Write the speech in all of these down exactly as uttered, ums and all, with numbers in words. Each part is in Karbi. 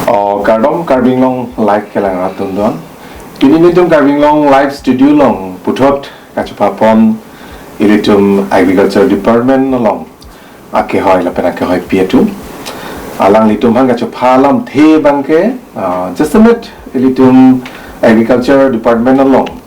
Oh, kardom Karbi Anglong Live kelang atum don. Pini nelitum Karbi Anglong Live Studio along puthot kachepapon ilitum Agriculture Department along akehoi lapen akehoi pi atum. Alanglitum aphan kachepa alamthe abangke, ah, jasemet ilitum Agriculture Department along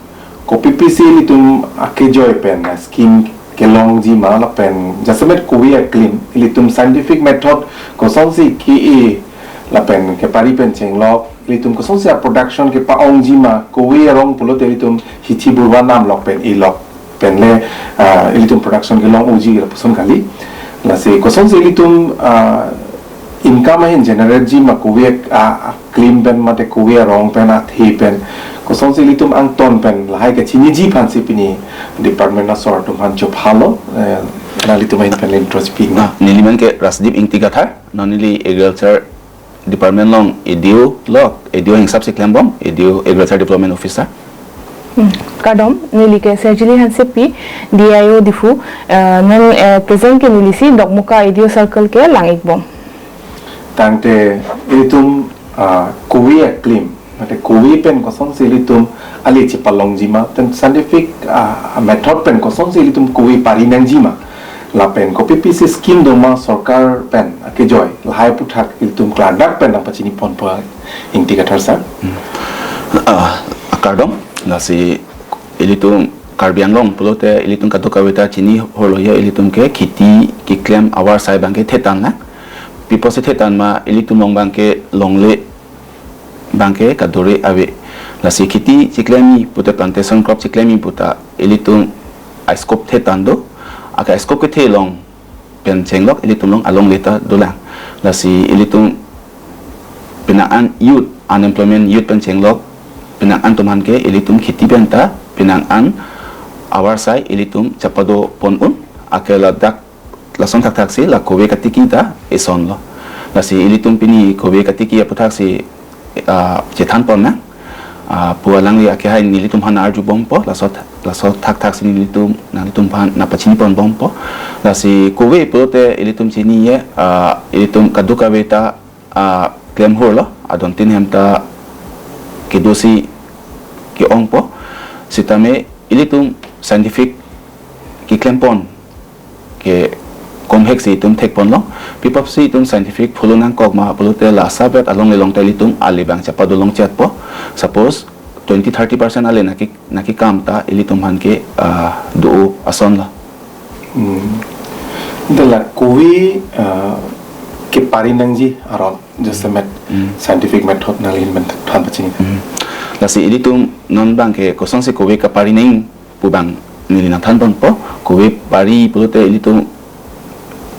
kopipisi ilitum akejoi pen, ah, scheme kelongji ma lapen jasemet kove aklim ilitum scientific method kosonsi ke-e lapen kepari pen chenglok, ilitum kosonsi a-production kepa-ongji ma, kove arong pulote ilitum hithi burwa namlok pen ilok pen le, ah, ilitum production kelong unji lapuson kali. Lasi kosonsi ilitum, ah, income ahin generate ji ma, kove a, aklim pen mate kove arong pen, athe pen, kosonsi ilitum angton pen lahai kachiniji aphansi pini department asor atum aphan chophalo, eh, nanglitum ahin pen le intro chipi. Ah, nelimen ke Rasdeep Ingti Kathar, non neli Agriculture Department along A D O lo, A D O ahingsap si klembom, A D O Agriculture Development Officer. Hmm. Kardom, neli ke Sergili Hansepi, D I O Diphu, eh, non, eh, present ke neli si Dokmoka A D O Circle ke lang-ikbom. Tangte ilitum, ah, kove aklim, mate kove pen kosonsi ilitum ale chepalongji ma, ten scientific, ah, method pen kosonsi ilitum kove pari nangji ma, lapen kopipisi scheme do ma sorkar pen akejoi, lahai aphuthak ilitum klardak pen nangpachiniponpo, Ingti Kathar sir. Hmm. Ah, kardom, lasi ilitum Karbi Anglong pulote ilitum kadokave ta chini holo ya, ilitum ke kheti keklem avarsai abangke thetan na. Pi apotsi thetan ma, ilitum along abangke longle abangke kadokave ave. Lasi kheti chiklemji pute plantation crop chiklemji puta ilitum a-scope thetan do. Ake a-scope kethe along pen chenglok ilitum along alongle ta dolang. Lasi ilitum penang an youth, unemployment youth pen chenglok, penang an atum aphan ke ilitum kheti pen ta penang an avarsai ilitum chepado pon un, ake ladak lason thakthak si la kove katiki ta esonlo. Lasi ilitum pini kove katiki aphuthak si, ah, chethan pon na. Ah, pu alangli akehai nelitum aphan arjubompo, laso, laso thakthak si nelitum, nanglitum aphan nangpachiniponbompo. Lasi kove pulote ilitum chini ye, ah, ilitum kadokave ta, ah, klem hurlo, adontin hem ta kedo si ke-ongpo. Sitame ilitum scientific keklempon ke komhek si itum thekponlo. Pi apotsi itum scientific follow nangkok ma pulote la asap vet alongle along ta ilitum ale abang chepado longchetpo. Suppose twenty thirty percent ale nangke, nangkekam ta ilitum aphan ke, ah, do asonlo. Hmm. Ante la kove, ah, kepari nangji aron jasemet, hmm, scientific method nangli ahin pen than pachini. Hmm. Lasi ilitum non abangke kosonsi kove kepari nang pu abang neli nangthanponpo, kove pari pulote ilitum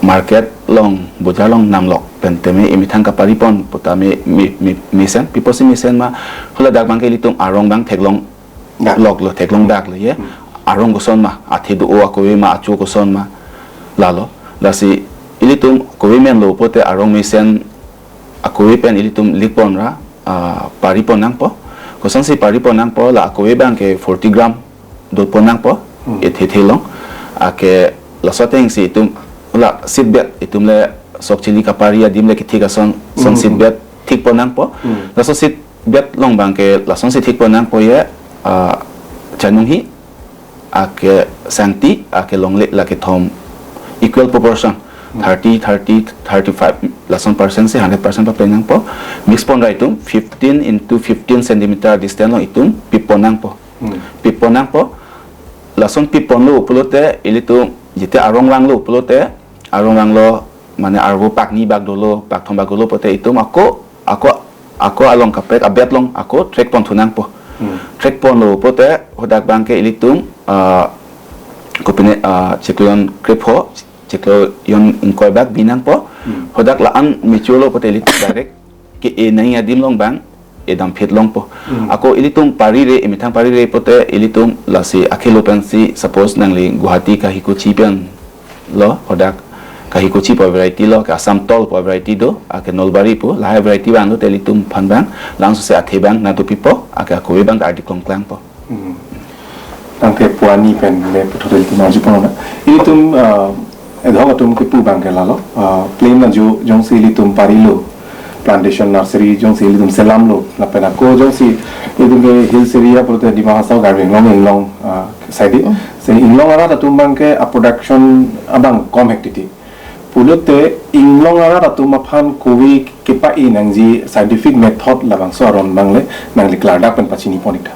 market along, bojar along namlok pen tame emethang kaparipon putame me, me, mesen, pi apotsi mesen ma, haladak abangke ilitum arong abang theklong, dak, loklo, theklongdaklo ye. Hmm. Arong koson ma, athe do-o akove ma, acho koson ma, lalo. Lasi ilitum kove menlo pulote arong mesen akove pen ilitum likpon ra, ah, paripon nangpo. Kosonsi paripon nangpo, la akove abangke forty gram dopon nangpo, hmm, ethe the along. Ake laso ateng si itum la seedbed, itum le sok chili kapari adim le kethik ason, son, hmm, seedbed thikpon nangpo. Hmm. Laso seedbed along abangke lasonsi thikpon nangpo ye, ah, chanunghi, ake sangti, ake longle, la kethom equal proportion. Hmm. Thirty, thirty, thirty-five, lason percent si hundred percent papleng nangpo. Mix pon ra itum fifteen into fifteen centimeter distance along itum pipon nangpo. Hmm. Pipon nangpo. Lason piponlo pulote ilitum jite arong vanglo pulote, arong vanglo mane arvo pakni bak dolo, pakthom bak dolo pulote itum ako, ako, ako along kaprek abed along ako track ponthu nangpo. Hmm. Track ponlo pulote hadak abangke ilitum, ah, kopine, ah, chiklo jon krepho, chiklo jon ingkoi bak bi nangpo. Hmm. Hadak la-an mature lo pulote ilitum direct ke-e nangji adim along abang edam phit longpo. Hmm. Ako ilitum parire, emethang parire pulote ilitum lasi akhelo pensi, suppose nangli Guwahati kahikochi pen lo, hadak kahikochi pu variety lo, ke Assam tall pu variety do, ake Nalbari pu, lahai variety vanglo te ilitum aphan abang, langsose athe abang nangdopipo, ake akove abang ardi klongklangpo. Hmm. Tangte pu ani pen le puthot ilitum arjupon na. Ilitum, ah, adhok atum kepu abangke lalo, ah, plain ajo jongsi ilitum parilo, plantation nursery jongsi ilitum selamlo, lapen ako jongsi ilitum ke hills area pulote Dima Hasao Karbi Anglong inglong, ah, side. Mm. Si inglong arat atum abangke a production abang komhek titi. Pulote inglong arat atum aphan kove kepa-i nangji scientific method labangso aron abang le nangli klardak pen pachini pon ik tha.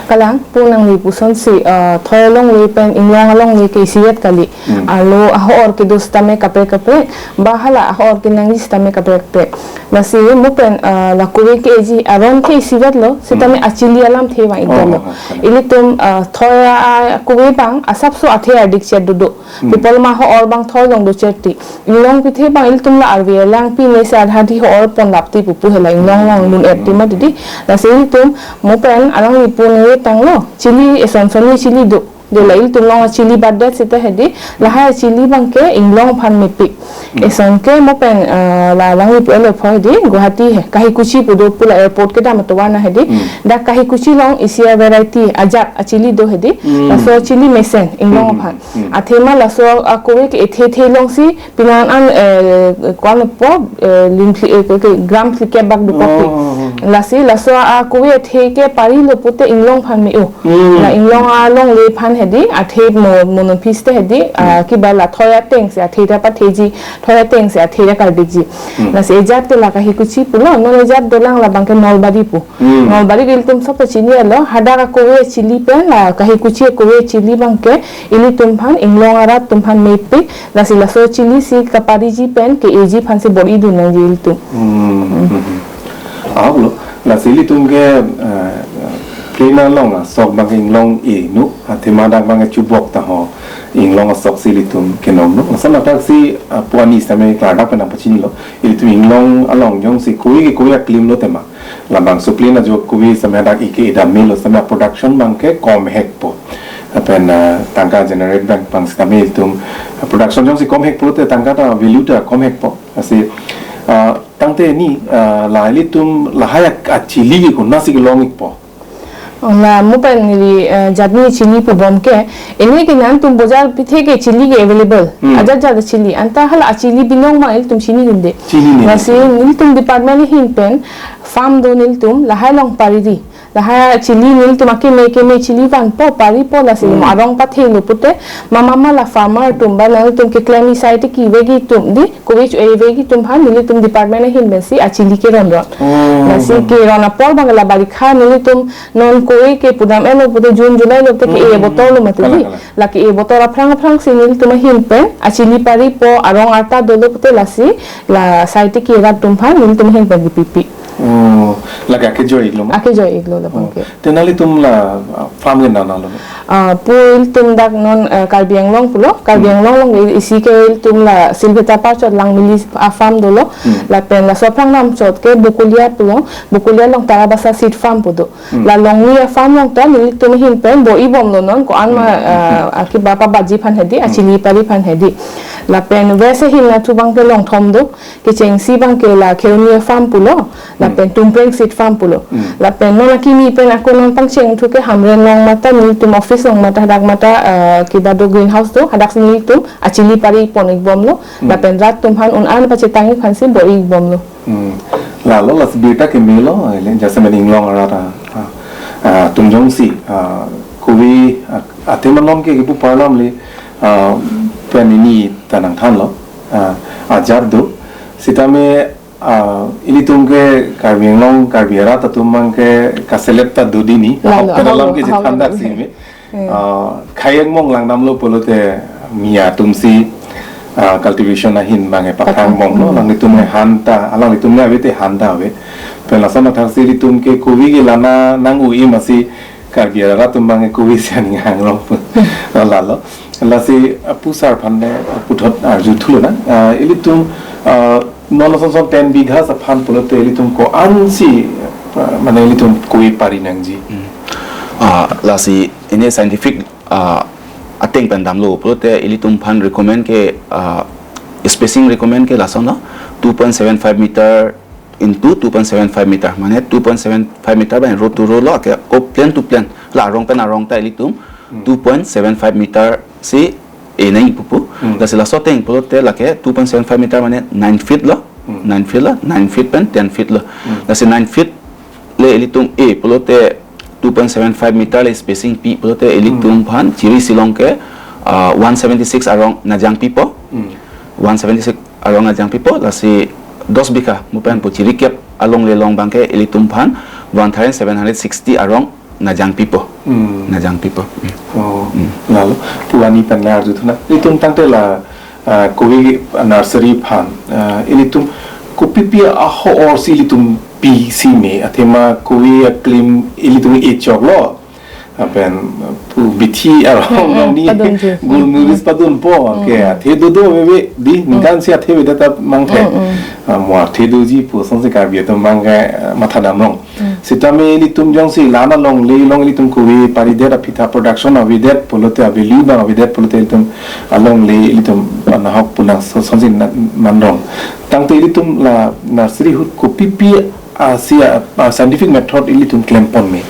Kalang, pu nangli pusonsi, ah, thoi alongle pen inglong alongle ke isivet kali. Hmm. Alo ahor kedo sitame kaprek kaprek, ba hala ahor kenangji sitame kaprek kaprek. Lasi mo pen, ah, la kove ke-eji aron ke isivetlo, sitame Hmm. achili alamthe abang Oh, ikdamlo. Oh, oh, kalang. Ilitum, ah, thoi a, a kove abang asapso athe ardik chet dodo. Hmm. People ma ho-or abang thoi along do chet ti. Inglong pithe abang ilitum la arve lang pi ne se adha di ho-or pon lap ti pupu hela inglong along lun et ti ma didi. Lasi ilitum mo pen alangli pu ne tanglo. Chili eson son ni chili do. De la ilitum along chili badet sita hedi. Lahai chili abangke inglong aphan mepik. Hmm. Eson ke mo pen, eh, la alangli pu ele pho hedi. Guwahati he. Kahikuchi pu do pu la airport kedam atovar na hedi. Hmm. Dak Kahikuchi along isi a variety ajat achili do hedi. Hmm. Laso chili mesen inglong Hmm. aphan. Hmm. Athema laso akove ke ethe the longsi pinan an, eh, kwan po, eh, lim phli, eh, ke, ke, gram phlikep bak dokok pi. Oh. Lasi laso akove ethe ke parilo pute inglong aphan me-o. Hmm. La inglong alongle aphan hedi, athe mo, monophis te hedi, ah, Hmm. kiba la thoi ateng si athe ta patheji, thoi ateng si athe ta kardikji. Hmm. Lasi ejat te la Kahikuchi pulo, non ejat dolang labangke Nolbari pu. Hmm. Nolbari ke ilitum sob ta chinilo, hadak akove chili pen la Kahikuchi akove chili abangke ilitum aphan, inglong arat atum aphan mepik, lasi laso chili si kapariji pen ke-eji aphansi bor-i dun nangji ilitum. Hmm, hmm, hmm. Ahok lo, lasi ilitum ke, eh, plena along asok abangke inglong e nu, athema dak abangke chubok ta ho, inglong asok si ilitum kenom nu. Lason athak si, eh, pu ani sitame klardak pen nangpachinilo, ilitum inglong along jongsi kove ke kove aklim lo tema. Labangso plena jo kove sitame dak ike idam melo sitame production abangke komhekpo. Lapen, ah, tangka generate abang abang sitame ilitum, ah, production jongsi komhekpo te tangka ta value ta komhekpo. Lasi, ah, tangte ni, ah, la ilitum lahai a, achili ke konatsi kelong ikpo. Oh, la mo pen neli, eh, jat ni chili pubom ke, ene ke nangtum bojar pithe ke chili ke available. Hmm. Ajat jat chili. Anta hala achili binong abang ilitum chinine dunde. Chinine. Lasi nelitum department ahin pen farm do nelitum lahai along pariri. Lahai chili nelitum akeme keme chili vanpo paripo lasi Hmm. arong pathelo pute mama ma la farmer atum ba nangtum keklem asai te kevek atum di kove cho-e vek atum aphan nelitum department ahin pensi achili keron ron. Oh. Lasi keron apor abang la barikha nelitum non kove ke pudam elo pute June July lo pute ke-e Hmm. botol lo mati Kalang, di. Kalang. La ke-e botol aphrang aphrang si nelitum ahin pen achili paripo arong arta dolo pute lasi la asai te ke rat atum aphan nelitum ahin pen kepipi. Oh, lake akejoi iklo ma? Akejoi iklo labang Oh. ke. Te nanglitum la, ah, farm ke nang nanglo? Ah, pu ilitum dak non, eh, Karbi Anglong pulo, Karbi Hmm. Anglong along isi ke ilitum la Silveta parchot Langmili a farm dolo, Hmm. lapen laso aphrang namchot ke Bokolia pulo, Bokolia along Tarabasa seed farm pu do. Hmm. La Longni a farm along ta nelitum ahin pen bor-i bomlo non ko-an ma, Hmm. ah, akiba pabatji aphan hedi, Hmm. achili pari aphan hedi. Lapen West ahin nathu abangke Longthom do, kechengsi abangke la Kheroni a farm pulo, lapen Hmm. Tumpreng seed farm pulo. Hmm. Lapen non akimi pen ako non pangcheng thu ke Hamren along mata nelitum office along mata hadak mata, ah, kiba do greenhouse do, hadak si nelitum achili pari pon ik bomlo, Hmm. lapen rat atum aphan un-an pachetang ik aphansi bor-i ik bomlo. Hmm. Lalo lasi birta kemelo, ele jasemet inglong arat a, a, atum jongsi, a, kove, a, athema along ke kipu parlam le, a, pen ini ta nangthanlo, a, ajat do. Sitame, a, ilitum ke Karbi Anglong, Karbi arat atum abangke kaselet ta do dini, Lalo, ahok pen alam ahok, ke ahok, chethan dak ahok. si me. Hmm. Ah, khei angmong langdamlo pulote Miya atumsi, ah, cultivation ahin abangke Pathan. Pathan bomlo, Hmm. alanglitum ke han ta, alanglitum ke ave te han ta ave. Pen lason athak si ilitum ke kove ke lana nang-o-e masi Karbi arat atum abangke kove si aning hanglo pu. Hmm. Lalo. Lasi, ah, pu sar aphan le, ah, puthot arju thulo na. Ah, ilitum, ah, non ason son ten bighas aphan pulote ilitum ko-ansi, ah, mane ilitum kove pari nangji. Hmm. Ah, lasi ini scientific, ah, ateng pen damlo pulote ilitum aphan recommend ke, ah, spacing recommend ke lason lo two point seven five meter into two point seven five meter, mane two point seven five meter ba row to row lo ke ko plain to plain la arong pen arong ta ilitum Hmm. two point seven five meter si e nang pupu. Hmm. Lasi laso ateng pulote lake two point seven five meter mane nine feet lo. Hmm. Nine feet lo, nine feet pen ten feet lo. Hmm. Lasi nine feet le ilitum e pulote two point seven five meter le spacing pi pulote ilitum Hmm. aphan chiri silong ke, ah, one seventy six arong najang pipo. Hmm. One seventy six arong najang pipo, lasi dos bikha mo pen pu chiri kep alongle along abangke ilitum aphan one thousand seven hundred sixty arong najang pipo. Hmm. Najang pipo. Hmm. Oh, Hmm. lalo, pu ani pen la arju thu nang. Ilitum tangte la, ah, kove nursery aphan, ah, ilitum kopipi ahok-or si ilitum pisi me, athema kove aklim ilitum echok lo. Lapen pu bithi arong Hmm, hmm, ni padunji. Gul Hmm, nuris hmm. padunpo, Hmm, ke, hmm. athe dodo veve di, Hmm. ningkan si athe veda ta mangthe. Hmm, hmm. Ah, mo athe doji pu asonsi Karbi atum abangke, ah, matha damrong. Hmm. Sitame ilitum jongsi la-an alongle along ilitum kove paridet aphi ta production avedet pulote, a-value abang avedet pulote ilitum alongle ilitum anahok pu nang so-, sonsi na-, manrong. Tangte ilitum la nursery ahut kopipi asi a, a scientific method ilitum klempon me.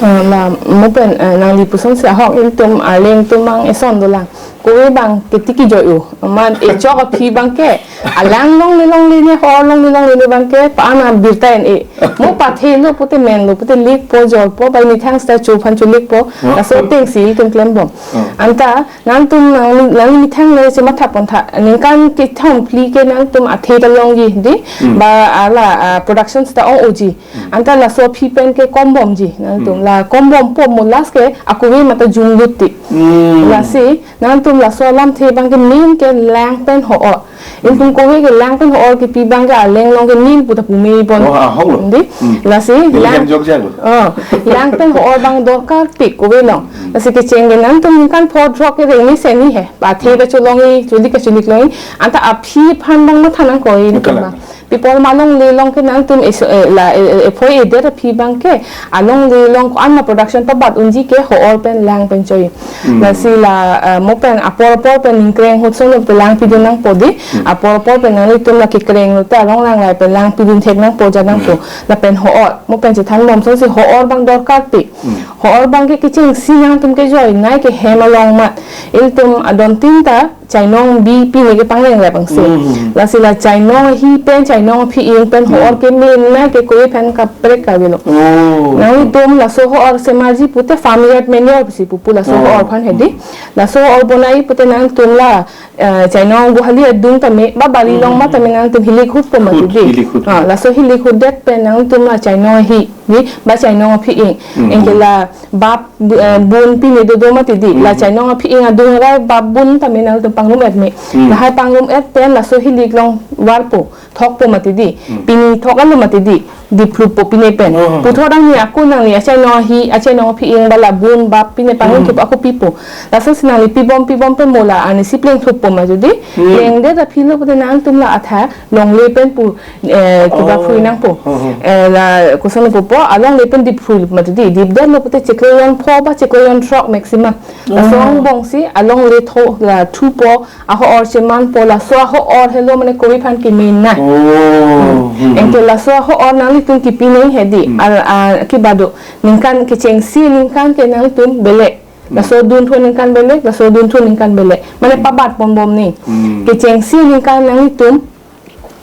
Ah, la mo pen, eh, nangli pusonsi ahok ilitum arleng atum abang eson dolang. Kove abang ketiki joyu. Amat echok aphi abangke alang longle longle ne, hor longle longle ne abangke pa-an abirta en-e. Mo pathelo pute, menlo pute, likpo, jolpo, bai methang sita chu aphan chu likpo. Oh. Laso atengsi ilitum klembom. Oh. Anta nangtum nang, nangli methang le chematha pontha. Ningkan kethom phli ke nangtum athe ta longji di. Hmm. Ba ala, ah, production sita ong-oji. Hmm. Anta laso aphi pen ke kombomji nangtum. Hmm. La kombompo mo last ke akove mata junglut ti. Hmm. Lasi nangtum laso alamthe abangke main ke lang pen ho-or. Ilitum kove ke lang pen ho-or kepi abangke aleng along ke nil puta pumepon. Oh, ahok lo. Di? Hmm. Lasi Nil lang hem jok jalo. Oh, lang pen ho-or abang dorkar pik kove along. Hmm. Lasi kecheng ke nangtum ningkan pho throk ke rengni seni he. Pathe Hmm. kacholongji, chuli kachulik longji. Anta aphi aphan abang matha nangkok ilitum Kalang. abang. People ma alongle along ke nangtum es-, eh, la, eh, eh, ephoi edet aphi abangke alongle along ko-an ma production pabat unji ke ho-or pen lang pen choi. Hmm. Lasi la, eh, mo pen apor apor pen ningkreng ahut son lo pen lang pidun nangpo di. Hmm. Apor apor pen nanglitum la kekreng lote arong lang lai pen lang pidun thek nangpo, ja nangpo. Hmm. Lapen ho-or, mo pen chethan bom sonsi ho-or abang dorkar pik. Hmm. Ho-or abangke kechengsi nangtum kejoinei ke hem along amat ilitum adon tin ta chainong bi pine ke pangreng le pangse. Hmm. Lasi la chainong ahi pen, chainong aphi-ing pen Hmm. ho-or kemenei ke kove aphan kaprek kave lo. Oh. Nanglitum laso ho-or semarji pute farmyard manure si pupu laso Oh. ho-or aphan hedi. Hmm. Laso ho-or bonai pute nangtum la, eh, chainong guhali adung tame, ba bali along Hmm. ma tame nangtum hilik hutpo mati Hut, di. hilik hut. Ah, laso hilik hutdet pen nangtum la chainong ahi, di, ba chainong aphi-ing. Hmm. Anke la bap bu-, eh, bun pine dodo mati di. La Hmm. chainong aphi-ing adung rai bap bun tame nangtum pangrum-et me. Hmm. Lahai pangrum-et pen laso hilik along varpo, thokpo mati di. Hmm. Pini thok-etlo mati di. Diphlupo pine pen. Oh. Puthot nangli ako nangli achainong ahi, achainong aphi-ing ba la bun bap pine pangrum Hmm. thupo ako pipo. Lasonsi nangli pibom pibom pen mo la arnisi pleng thuppo mati di. Hmm. Plengdet aphi lo pute nangtum la atha longle pen pu, eh, kiba Oh. phui nangpo. Oh, oh. Eh, la koson pupo, alongle pen diphu mati di. Dipdetlo pute chiklo jon pho ba chiklo jon throk maximum. Laso Oh. angbongsi alongle tho la thupo, aho-or chemanpo, laso aho-or helo mane kove aphan kemenei. Oh. Hmm, hmm. Anke laso aho-or nanglitum kipinei hedi. Hmm. Al, ah, kiba do. Ningkan kechengsi ningkan ke nangtum belek. Hmm. Laso dunthu ningkan belek, laso dunthu ningkan belek. Mane Hmm. pabat ponbom ni. Hmm. Kechengsi ningkan nanglitum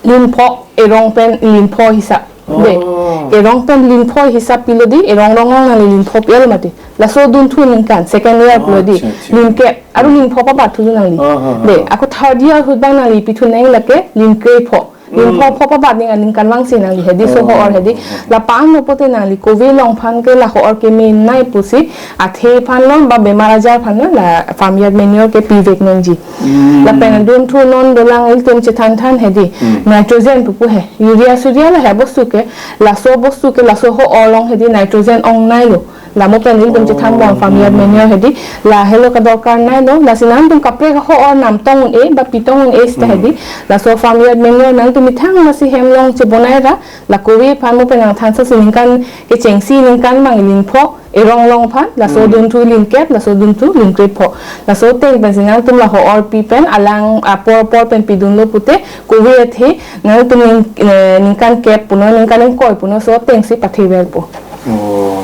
linpho, erong pen linpho hisap. De. Oh. Erong pen linpho hisap pilo di, erong rong rong nangli linpho pi-etlo mati. Laso dunthu ningkan, second year pulo di. Acha, acha. Linkep, aru Hmm. linpho pabat thu nangli. Ah, ah, ah, De, ah. ako third year ahut abang nangli pithu nangji lake, linkrepho. Linpho Hmm. pho pabat ning aningkan vangsi nangli hedi so Oh. ho-or hedi. La pan no pute nangli kove along aphan ke la ho-or kemenei pusi athe aphan lo ba bemar ajar aphan lo la farmyard manure ke pivek nangji. Hmm. Lapen dunthu non dolang ilitum chethan than hedi. Hmm. Nitrogen pupu he. Urea suria la he bostu ke, laso bostu ke, laso ho-or along hedi nitrogen ongneilo. La mo pen ilitum chethan bom Oh. farmyard Hmm. manure hedi. La helo kadorkar neilo. Lasi nangtum kaprek ho-or nam tong un-e, ba pi tong un-e sita Hmm. hedi. Laso farmyard manure nangtum methang masi hem along chebonai ra. La kove aphan mo pen nangthan sonsi ningkan kechengsi ningkan abang linpho. Erong along aphan, laso Hmm. dunthu linkep, laso dunthu linkrepho. Laso ateng pensi nangtum la ho-or pi pen, alang apor apor pen pidunlo pute, kove athe, nangtum ning-, eh, ningkan kep punon, ningkan ingkoi punon, laso atengsi patheverpo. Oh,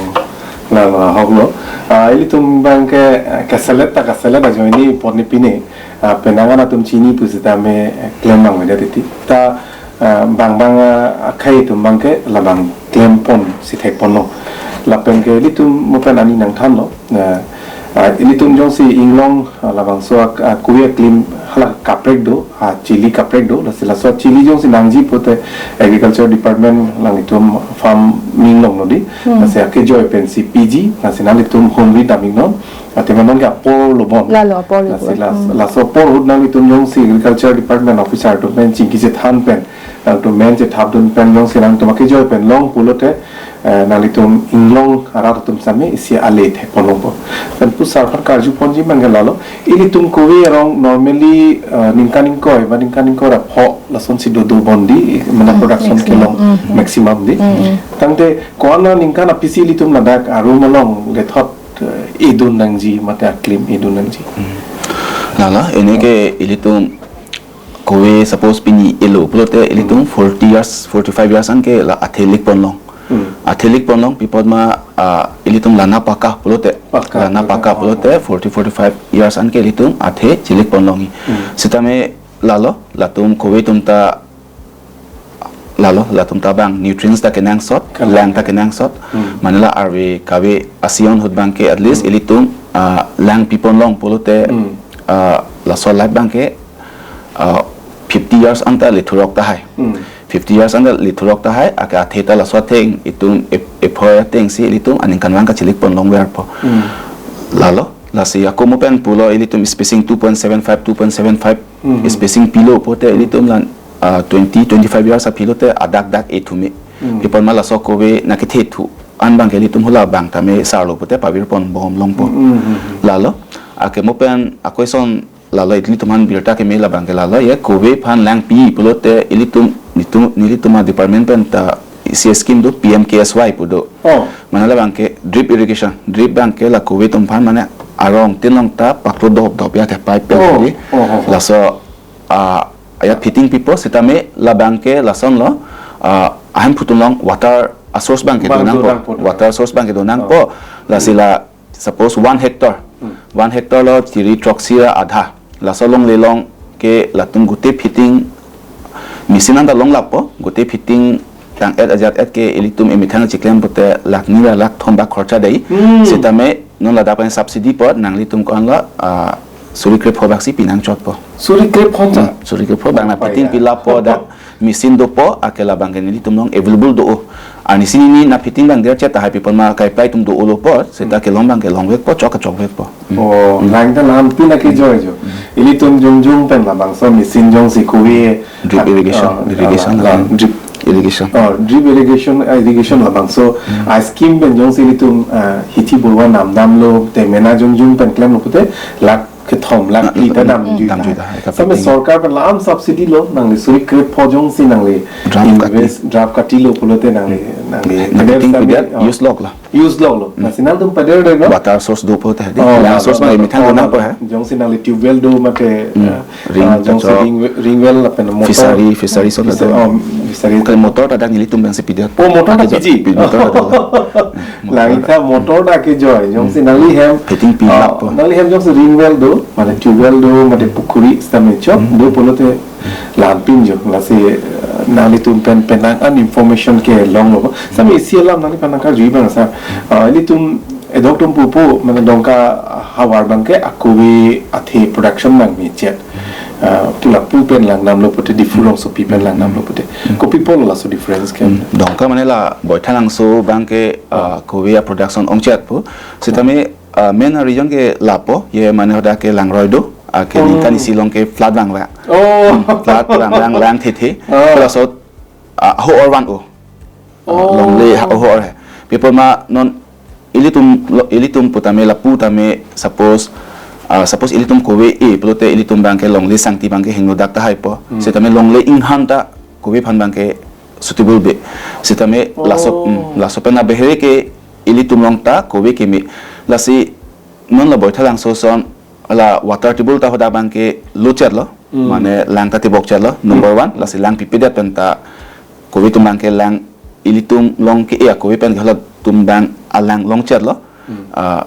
la, la, ahok lo. Ah, ilitum abangke, eh, kaselet ta kaselet ajoine pon ni pine. Ah, penang an atum chini pusitame, eh, klem abang media titi. Ta, Ah, bang bang, ah, akhei atum abangke labang klempon si thekponlo. Lapen ke ilitum mo pen ani nangthanlo. Ah, ah, ilitum jongsi inglong, ah, labangso ak-, ah, kove aklim hala kaprek do, ah, chili kaprek do, lasi laso chili jongsi nangji pulote agriculture department alangtum farming along lo di. Hmm. Lasi akejoi pensi piji, lasi nanglitum home read damiknon. Athema non ke apor lo bon. Lalo apor lo Lasi bon. las-, Hmm. laso apor ahut nanglitum jongsi agriculture department officer atum pen chingki chethan pen, nangtum men chethapdun pen jongsi nangtum akejoi pen long pulote, eh, nanglitum inglong arat atum sitame isi ale thekponlongpo. Pen pusar aphan karjuponji abangke lalo, ilitum kove arong normally, eh, ningkan ingkoi ba ningkan ingkoi ra pho lasonsi dodo bon di, mane Hmm, production maximum. kelong Hmm. maximum di. Hmm, hmm. Tangte ko-an aningkan apisi ilitum ladak arum along lethot, eh, edun nangji mate aklim edun nangji. Hmm. Lalo, ene ke ilitum kove suppose pini elo pulote ilitum Hmm. forty years, forty-five years anke la athe likponlong. Hmm. Athe likponlong pi apot ma, ah, ilitum lana paka pulote. Paka, Lana paka, paka oh. pulote forty, forty-five years anke ilitum athe chelikponlongji. Hmm. Sitame lalo, latum kove atum ta lalo, latum ta bang nutrients ta kenangsot, Kalang. lang ta kenangsot. Hmm. Mane la arve kave asion ahut abangke at least Hmm. ilitum, ah, lang piponlong pulote, Hmm. ah, laso life abangke, ah, fifty years anta lethurok tahai. Hmm. Fifty years anta lethurok tahai, ake athe ta laso atheng, itum ep-, epho atengsi ilitum aningkanvang kachelikponlongverpo. Hmm. Lalo, lasi ako mo pen pulo ilitum spacing two point seven five, two point seven five Hmm. spacing pilo pulote ilitum lan, ah, twenty, twenty-five years aphi lote adak dak ethume. Hmm. Pi apot ma laso kove nangkethethu an abangke ilitum hala bang tame sarlo pulote pavirponbomlongpo. Hmm, hmm, hmm, hmm. Lalo, ake mo pen ako ison lalo ilitum aphan birta keme labangke lalo ye kove aphan lang pi pulote ilitum, ilitum, ilitum a-department pen ta isi scheme do P M K S Y pu do. Oh. Mane labangke drip irrigation, drip abangke la kove atum aphan mane arong tin along ta paklo dop dop ya ke pipe pen Oh, di. oh, oh, oh. Laso, ah, ya fitting pipo sitame labangke lasonlo, ah, ahemphu atum along water a-source abangke Bang donangpo. donangpo, donang. Water source abangke donangpo. Oh. Lasi la suppose one hectare. Hmm. One hectare lo chiri throksi ra adha. Laso longle along ke latum gute fitting machine anta longlappo, gute fitting tang-et ajat-et ke ilitum emethang chiklem pulote lakh ni ra lakh thom bak khorcha dei. Hmm. Sitame non ladak pen subsidy apot nanglitum ko-anlo, ah, suri krepho baksi pinangchotpo. Suri krepho ta? Hmm, suri krepho bang na Pai fitting ya. pilappo dak machine dopo, ake labangke nelitum along available do. Arnisi neli na fitting abang derchet tahai pi apot ma kai pai atum do-olo apot, seta Hmm. kelong abangke longvekpo, chok kachokvekpo. Hmm. Oh, Hmm. lang ta lam pin akejoi jo. Hmm. Ilitum jongjong pen labangso machine jongsi kove Drip at-, irrigation, ah, irrigation la, la, la. drip. Irrigation. Oh, drip irrigation, ah, irrigation labangso, Hmm. ah, scheme pen jongsi ilitum, ah, hithi borwa namdamlo, te mena jongjong pen klemlo pulote, lakh kethom, lakh phli ta dam Hmm. jui dam ta. jui ta, eka Same fitting. sorkar pen lam subsidy lo, nangli suri krepho jongsi nangli Draft kati. invest, draft katilo pulote nangli, nangli Na fitting same, pidet, oh. use lok la. Use loklo. Hmm. Lasi nangtum pader de lo. Water source dopo te, Oh, lang source lo, ma lo, emethang lo, donangpo lo. he. Jongsi nangli tube well do mate, Hmm. eh, Ring ah, jongsi kachok. ring we-, ring well lapen motor. Fishery, fishery solar Fisher-, do. oh, fishery. Kali motor ta dak nelitum abangsi pidet. Oh, motor ta Ake jo-, piji. pi-, motor ta do. Lang ta motor ta akejoi. Jongsi Hmm. nangli hem. Fitting pi Ah, lappo. nangli hem jongsi ring well do, mane tube well do, mane pukhuri sitame chok, Hmm. do pulote lam pin jo. Lasi, eh, nanglitum pen penang an information kelonglo. Same isi alam nangliphan nangkarju abang sir. Ah, ilitum edok atum pupo, mane Dongka havar abangke akove athe production nangmechet. Ah, tu lapu pen langdamlo pulote, Diphu rongsopi pen langdamlo pulote. Hmm. Kopi pulo laso difference ke? Hmm. Dongka mane la Baithalangso abangke, ah, kove a-production ongchet pu. Sitame, ah, main a-reason ke lapu, ye mane hadak ke langroi do, ah, ke Oh. ningkan isi along ke flood vang vang. Oh. Hmm, flood vang vang lang thethe. Oh. Laso, ah, ho or van o. Ah, Oh. longle ha, ho or he. Pi apot ma non ilitum lo, ilitum putame lapu tame suppose, ah, suppose ilitum kove e pulote ilitum abangke longle sangti abangke hingno dak tahaipo. Hmm. Sitame longle inghan ta kove aphan abangke suitable be. Sitame laso, Oh. hmm, laso pen abehere ke ilitum along ta kove keme. Lasi non la Baithalangso ason la water table ta hadak abangke lochetlo. Hmm. Mane lang ta tebokchetlo. Number Hmm. one, lasi lang pipedet pen ta kove atum abangke lang ilitum along ke-e akove pen ke halatum abang alang longchetlo. Hmm. Ah,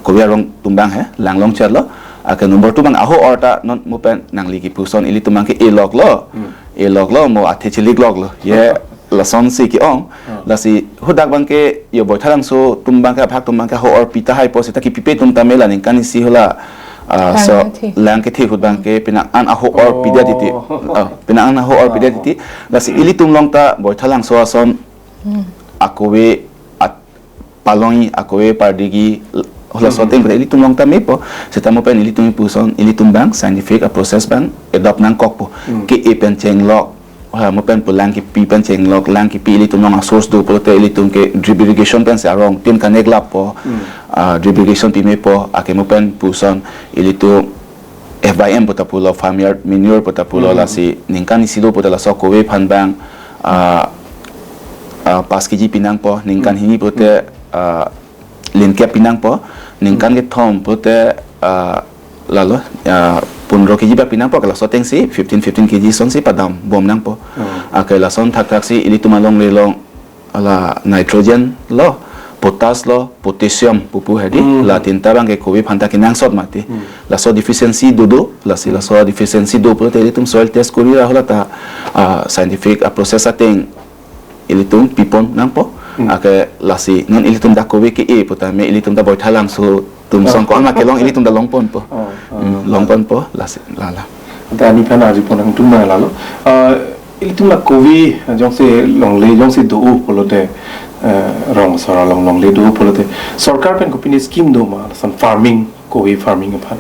kove arong atum abang he, lang longchetlo. Ake number two abang aho or ta non mo pen nangli kipu ason ilitum abangke e loklo. Hmm. e-lok lo, mo athe chilik lok lo. Ye lason si ke-ong. Ah. Lasi hadak abang ke yo Boithalangso atum abang ke, aphak atum abang ke ho-orpi tahai po, seta kipipe atum tame la ningkan isi hala, ah, so, lang kethe, lang kethe ahut abang ke penang an aho-orpi dia titi. Oh. Ah, penang an aho-orpi dia titi. Lasi ilitum along ta Boithalangso ason Hmm. akove at palongji, akove pardegi, halaso Hmm. ateng ilitum along ta mepo, seta mo pen ilitum puson, ilitum abang scientific a-process abang adopt nangkokpo. Hmm. Ke-e pen chenglok, ha, mo pen pu lang kipi pen chenglok, lang kipi ilitum along a-source do pulote ilitum ke drip irrigation pensi arong tin connect lappo, Hmm. ah, drip irrigation pi mepo, ake mo pen puson ilitum F Y M pu ta pulo, farmyard manure pu ta pulo, Hmm. lasi ningkan isi do puta laso akove aphan abang, ah, ah, pas K G pi nangpo, ningkan Hmm. hini pulote, ah, linkep pi nangpo, ningkan Hmm. kethom pulote, ah, lalo, ah, pondro K G ba pi nangpo, ke laso atengsi fifteen, fifteen K G asonsi padambom nangpo. Hmm. Ake lason thakthak si ilitum alongle along hala nitrogen lo, potash lo, potassium pupu hedi, Hmm. la tinta abang ke akove aphan ta kenangsot mati. Hmm. Laso deficiency do do, lasi Hmm. laso deficiency do pulote ilitum soil test kori ra hala ta, ah, scientific a-process ateng ilitum pipon nangpo. Hmm. Ake lasi non ilitum ta akove ke-e pu tame ilitum ta Boithalangso atum Ah. song ko-an ma kelong ilitum ta longponpo. Ah, ah. Hmm, longponpo, lasi lala. Anta ani aphan arjupon nangtum ma lalo. Ah, ilitum la akove jongsi longle, jongsi do-o pulote, eh, rong asor along longle do-o pulote, sorkar pen kopine scheme do ma, lason farming, akove farming aphan?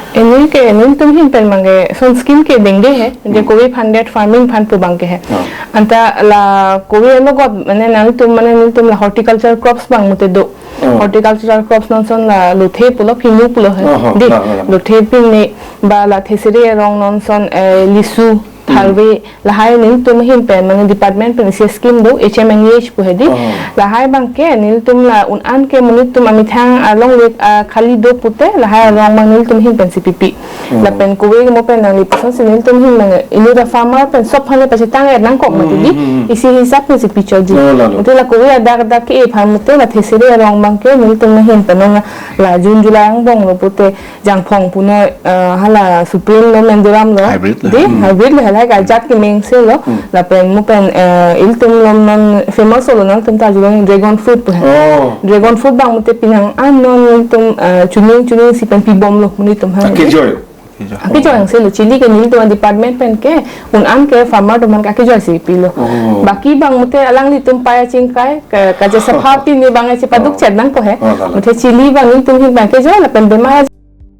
Ini ke, nelitum ahin pen abang ke lason scheme ke dengde he, je Hmm. akove funded farming aphan pu abang ke he. Ah. Anta la akove alogot, mane nangtum, mane nelitum la horticulture crops abang mate do. Oh. Horticultural crops non ason la lothe pulo, phimu pulo he. Oh, oh, dei, la, la, la. Lothe pine ba la thesere arong non ason, eh, lisu, Hmm. tharve, lahai nelitum ahin pen, mane department pen isi scheme do, H M N E H pu he dei. Oh. Lahai abang ke nelitum la un-an ke monit atum amethang along wek, ah, khali do pute, lahai arong abang nelitum ahin pensi pipi. Hmm. Lapen akove mo pen nangli pusonsi nelitum ahin abang inut a-farmer pen sob aphan le pachetang er nangkok mati dei. Hmm, hmm, hmm. Isi hisap pensi pichotji. Oh, lalo. Mate la akove adak adak ke-e aphan mate la thesere arong abang ke nelitum ahin pen non la June July angbong lo pute jangphong puno, eh, hala Supreme lo, Menduram lo. Hybrid lo. Dei, Hmm. hybrid lo, hala kajat kemengse lo. Hmm. Lapen mo pen, eh, ilitum along non famous lo nangtum ta arjulong dragon fruit pu he. Oh. Dragon fruit abang mate penang an non ilitum, eh, chuning chuning si pen pibom lo monit atum aphan. Akejoi. Akejoi. Akejoi angse lo, chili ke nelitum department pen ke, un-an ke farmer atum aphan ke akejoi si pilo. Oh. Baki abang mate alanglitum pai achingkai, ke, kachesapha pine abang chepaduk Oh. chet nangpo he. Oh, lalo. Mate chili abang nelitum ahin abang akejoi lapen bemar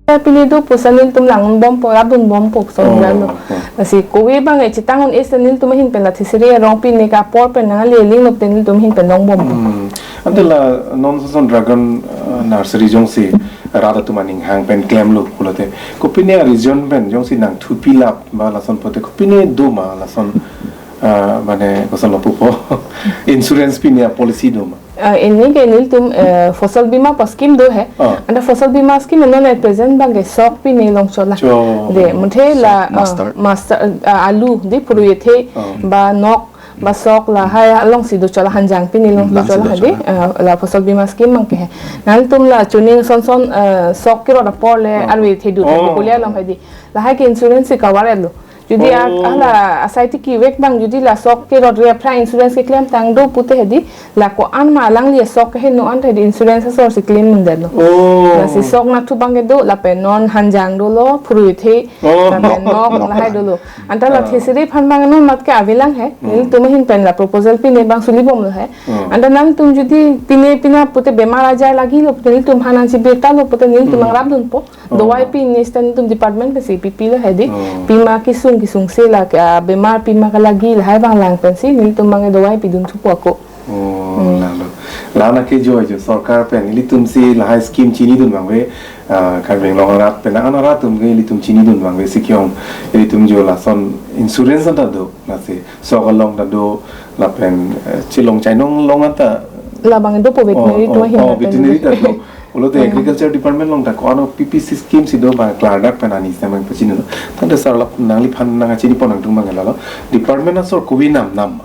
ajar pine do puson nelitum langbompo, labonbompo puson Oh, lalo. Oh. Lasi akove abang chetang un-e si nelitum ahin pen la thesere arong pine ke apor pen nangli aling lo pute nelitum ahin pen longbompo. Hmm. Ante la non ason dragon, eh, nursery jongsi rat atum aning hang pen klemlo pulote, kopine a-region pen jongsi nangthupi lap ma lason pute kopine do ma lason, ah, mane koson lo pupo, insurance pine a-policy do ma? Ah, ini ke nelitum, eh, Fosol Bima pu scheme do he. Ah. Anta Fosol Bima scheme non at present abang ke sok pine longchot la. Cho. Dei, mate la, Sok, ah, mustard. Mustard, ah, alu, dei, phurui ethe, Ah. ba nok, ba sok lahai alongsi dochot la, hanjang pine along Hmm, dochot la, longsi dei, dochot la. Ah, la Fosol Bima scheme abang ke he. Nangtum la chuning ason ason, eh, sok kerot apor le Oh. arve thedun Oh. bokoli along he dei. Lahai ke insurance si cover lo. Jodi a-, Oh. hala asai tiki vek abang jodi la sok kerot re aphrang insurance keklem tang do pute he dei, la ko-an ma alangli sok keheno an ta he dei insurance asor si claim un-edetlo. Oh. Lasi sok nathu abang ke do, lapen non hanjang dolo, phurui ethe, Oh. lapen nok, Nok. lahai dolo. Anta la Ah. thesere aphan abang non mat ke avelang he. Hmm. Nelitum ahin pen la proposal pine abang suli bomlo he. Hmm. Anta nangtum jodi pine pina pute bemar ajar lagilo pute nelitum aphan nangchebirta lo pute nelitum Hmm. nangrapdunpo. Oh. Dawai pine seta nelitum department pensi pipilo he dei. Oh. Pima kesung kesung si la, ah, bemar pima kalagi lahai abang lang pensi nelitum abang dawai pidun thupo ako. Oh, Hmm. lalo. La-an akejoi jo sorkar pen ilitum si lahai scheme chinidun abang ave, ah, Karbi Anglong arat pen an arat atum ke ilitum chinidun abang ave si ke-ong, ilitum jo lason insurance anta do, lasi sok along ta do, lapen, eh, chelong chainong along anta. Labang dopo veterinary Oh, atum oh, ahin oh, anta veterinary do. ta do. Pulote Hmm. agriculture department along ta ko-an o P P C scheme si do ba klardak pen ani sitame pachini do. Tangte sir lap nangliphan nangchinipon nangtum abang lalo. Department asor kove nam nam.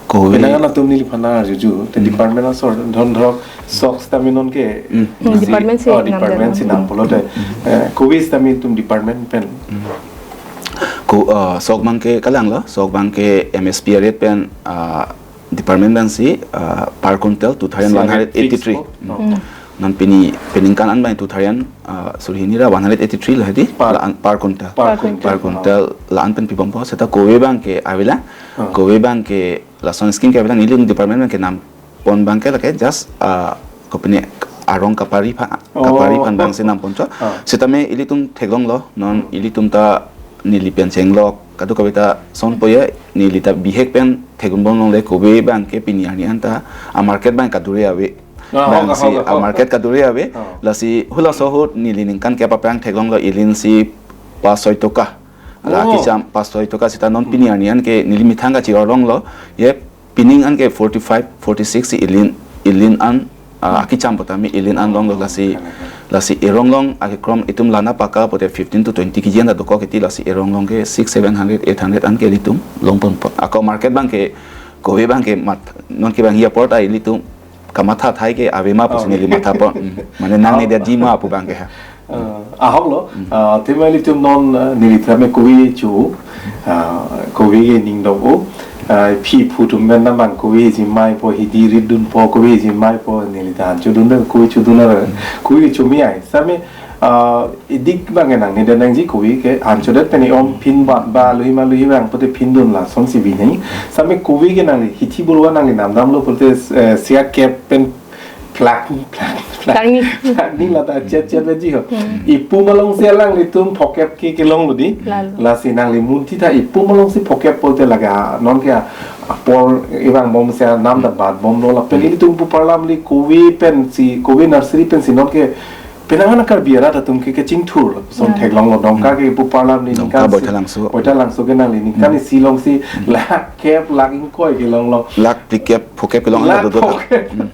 Kove. Penang an atum neliphan arjuji, te Hmm. department asor, dhon dhorok sok sitame non ke Hmm. Hmm, nasi, department si oh, nam department dam. si nam pulote, Hmm. eh, kove sitame itum department pen. Hmm. Ko, uh, sok abangke kalang lo, sok abangke M S P rate pen, uh, department abangsi, uh, per quintal two thousand one hundred eighty-three. Fix po? Hmm. Non pini peningkan an abang two thousand, uh, suri hini ra one hundred eighty-three lo hedi. Per, la-an per quintal. Per quintal. Per quintal la-an pen pibompo. Seta kove abangke avelang. Ah. Kove abangke lason scheme ke avelang, nelitum department abangke nam pon abangke lake just, ah, kopine arong kapari aphan, oh, kapari aphan abangsi nam poncho. Ah. Sitame ilitum theklonglo, non ilitum ta neli pen chenglok, kadokave ta sonpo ye, neli ta bihek pen thekdunbom longle, kove abangke pini arni anta, a market abang kadure ave. Ah, abangsi, ah, ah, ah, a market kadure ave, ah, lasi halaso ahut neli ningkan kep aphrang theklonglo, ilin si pas soi toka. La, oh, akicham pas soi toka seta non pini arni anke neli methang kachiroronglo, ye pining anke forty-five, forty-six si ilin, ilin an, ah, akicham putame ilin an longlo, lasi, lasi erong along akekrom itum lana paka pute fifteen to twenty K G anta dokok kiti, lasi erong along ke six, seven hundred, eight hundred anke ilitum longponpo. Ako market abangke, kove abangke mat, non ke abang hi apor ta ilitum kamatha athai ke ave ma pusi, oh, neli mathapo. Hmm. Mane nangne, oh, detji ma pu abangke ha. Uh, ahok lo, hmm, uh, tema ilitum non, uh, neli tame kove cho, uh, kove ke ning dong o, uh, phi phu atum pen abang kove jimai po, hidi ridunpo, kove jimai po, neli ta an chodun de, kove chodun ra, hmm, kove chomai. Same, uh, idik abang ke nangne det nangji, kove ke an chodet pen om phin ba, ba luhi ma luhi abang pute phindun lasonsi bi nangji. Same kove ke nangli hithi burwa nangli namdamlo pute, eh, sia kep pen plak, plak, plak. Plak ni. Plak ni lata chet chet veji ho. Hmm. Ipum alongsi alanglitum phokep ke kelonglo di. Lalo. Lasi nangli munthi tha ipum alongsi phokep pote laga non ke apor ibang bomsi anam ta bat bomlo lapen, hmm, ilitum pu parlam li kove pensi, kove nursery pensi non ke penang an Karbi arat atum ke kechingthur son, ya, theklonglo, Dongka, hmm, ke pu parlam li Dongka, ningkan si Boithalangso. Boithalangso ke nangli ningkan, hmm, isi alongsi, hmm, lakh kep, lakh ingkoi kelonglo. Lakh phlikep, phokep kelong, lakh, la dodot. Phokep. Hmm.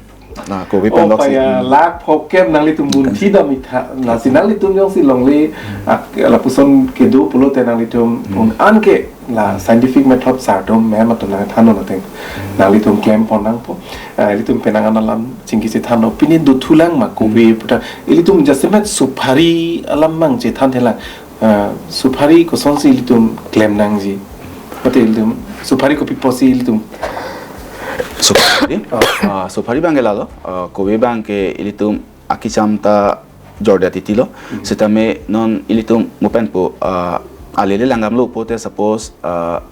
Na, kove, oh, pen lok si, paya, hmm, lakh phokep nanglitum munthi dam itha, lasi nanglitum jongsi longle, ak, lapuson kedo pulote nanglitum, hmm, un anke la scientific method sar atum ma'am atum nangthannon ateng. Hmm. Nanglitum klempon nangpo, ah, ilitum penang an alam chingki chethannon, pini dothulang ma kove, hmm, puta, ilitum jasemet suphari alam abang chethanthelang. Ah, suphari kosonsi ilitum klem nangji? Pati ilitum suphari kopi apotsi ilitum? Suphari? Ah. Ah, suphari abangke lalo, ah, kove abangke ilitum akicham ta jordet titi lo. Hmm. Sitame non ilitum mo pen pu, ah, alele langdamlo pote suppose, ah,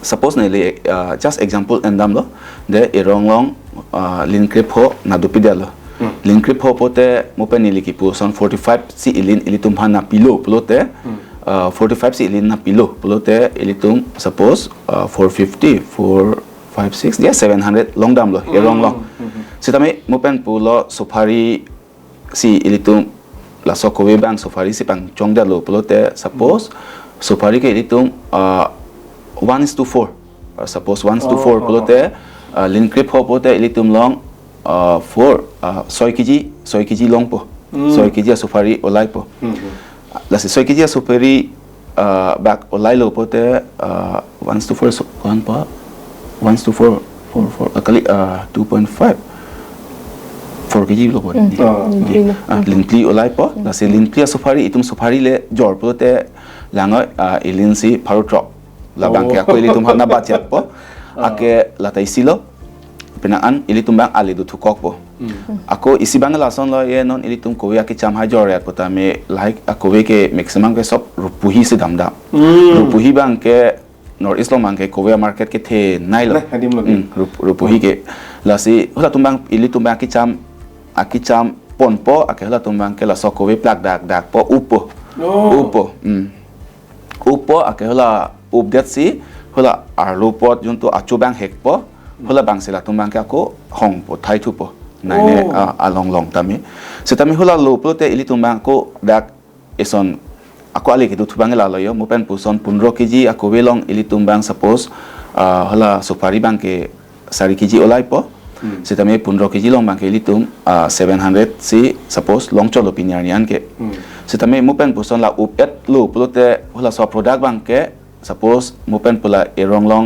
suppose neli, ah, just example endamlo, de erong along, ah, lin krepho nangdopidetlo. Hmm. Lin krepho pote mo pen neli kipu ason forty-five si ilin ilitum aphan nangpilo pulote, hmm, ah, forty-five si ilin nangpilo pulote ilitum suppose, ah, four fifty, four five six, ya seven hundred longdamlo, hmm, erong along. Hmm, hmm. Sitame mo pen pulo suphari si ilitum laso kove abang suphari si pangchongdetlo pulote, suppose, hmm, suphari ke ilitum, ah, one is to four. Ah, suppose one is to four, oh, oh, oh, pulote, ah, lin krepho pote ilitum along, ah, four, ah, soi K G, soi K G longpo. Hmm. Soi K G asuphari olaipo. Hmm, hmm. Lasi soi K G asuphari, ah, bak olailo pote, ah, one is to four so, kuan pa? One is to four, four, four, ah, kali, ah, two point five. Four K G lo po. Hmm. Ah. Lin phli lo. Ah, hmm, lin phli olaipo. Hmm. Lasi lin phli asuphari, itum suphari le jor pulote langoi, ah, ilin si pharo throk. Labangke, oh, ako ilitum aphan nangbatjatpo. Ah. Ake lata isi lo. Penang an ilitum abang ale dothukokpo. Hmm. Ako isi abang lasonlo ye, non ilitum kove akicham hai jordet putame lahai akove ke maximum ke sob rupuhi si damdam. Hmm. Rupuhi abangke North East along abangke kove market kethenei lo. Nah, adim lo. Hmm, rup-, rupuhi ke. Lasi halatum abang ilitum abang akicham, akicham ponpo, ake halatum abangke laso kove plak dak dakpo, uppo. Oh. Uppo. Hmm. Uppo, ake hala updetsi, hala arlo apot juntu achu abang hekpo, hala abangsi latum abangke ako hongpo, thaithupo. Nai ne, oh, ah, along along tame. Sitame hala lo pulote ilitum abang ako dak eson ako ale kedothu abang lalo yo, mo pen pu ason pundro K G akove along ilitum abang suppose, ah, hala suphari abangke sari K G olaipo. Hmm. Sitame pundro K G along abangke ilitum, ah, seven hundred si suppose longchotlo pini arni anke. Hmm. Sitame mo pen pu ason la up-etlo pulote halaso product abangke suppose mo pen pu la erong along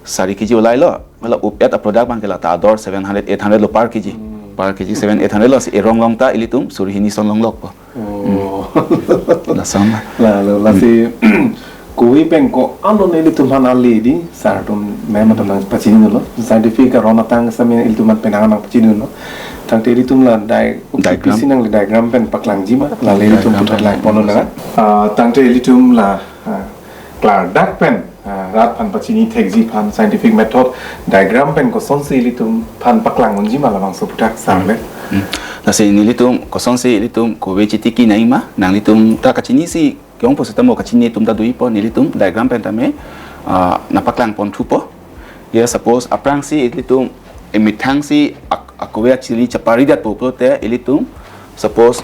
sari K G olailo, hala up-et a product abangke lata ador seven hundred, eight hundred lo per K G. Hmm. Per K G seven, eight hundred lo, si erong along ta ilitum suri hini ason longlokpo. Oh. Hmm. Lason ma. Lalo, lasi, hmm, Kove pen ko-an lo ilitum aphan ale di, sir atum, ma'am atum nangpachini dunlo. Scientific aron atang sami ilitum aphan penang nangpachini dunlo. Tangte ilitum la di-, Diagram. P C nangli diagram pen paklangji ma, la ilitum Diagram puthot pen. Lang pon nang. Ah, tangte ilitum la, ah, klardak pen, ah, rat aphan pachini thekji aphan scientific method diagram pen kosonsi ilitum aphan paklang unji ma labangso aphuthak sir le. Hmm. Lasi nelitum kosonsi ilitum kove chitiki nangji ma, nanglitum ta kachinisi ke-ong pusitame kachini atum ta doji po, nelitum diagram pen tame, ah, nangpaklang pon thupo. Ya, suppose aphrangsi ilitum, eh, methangsi ak-, akove achili chapari detpo pulote ilitum, suppose,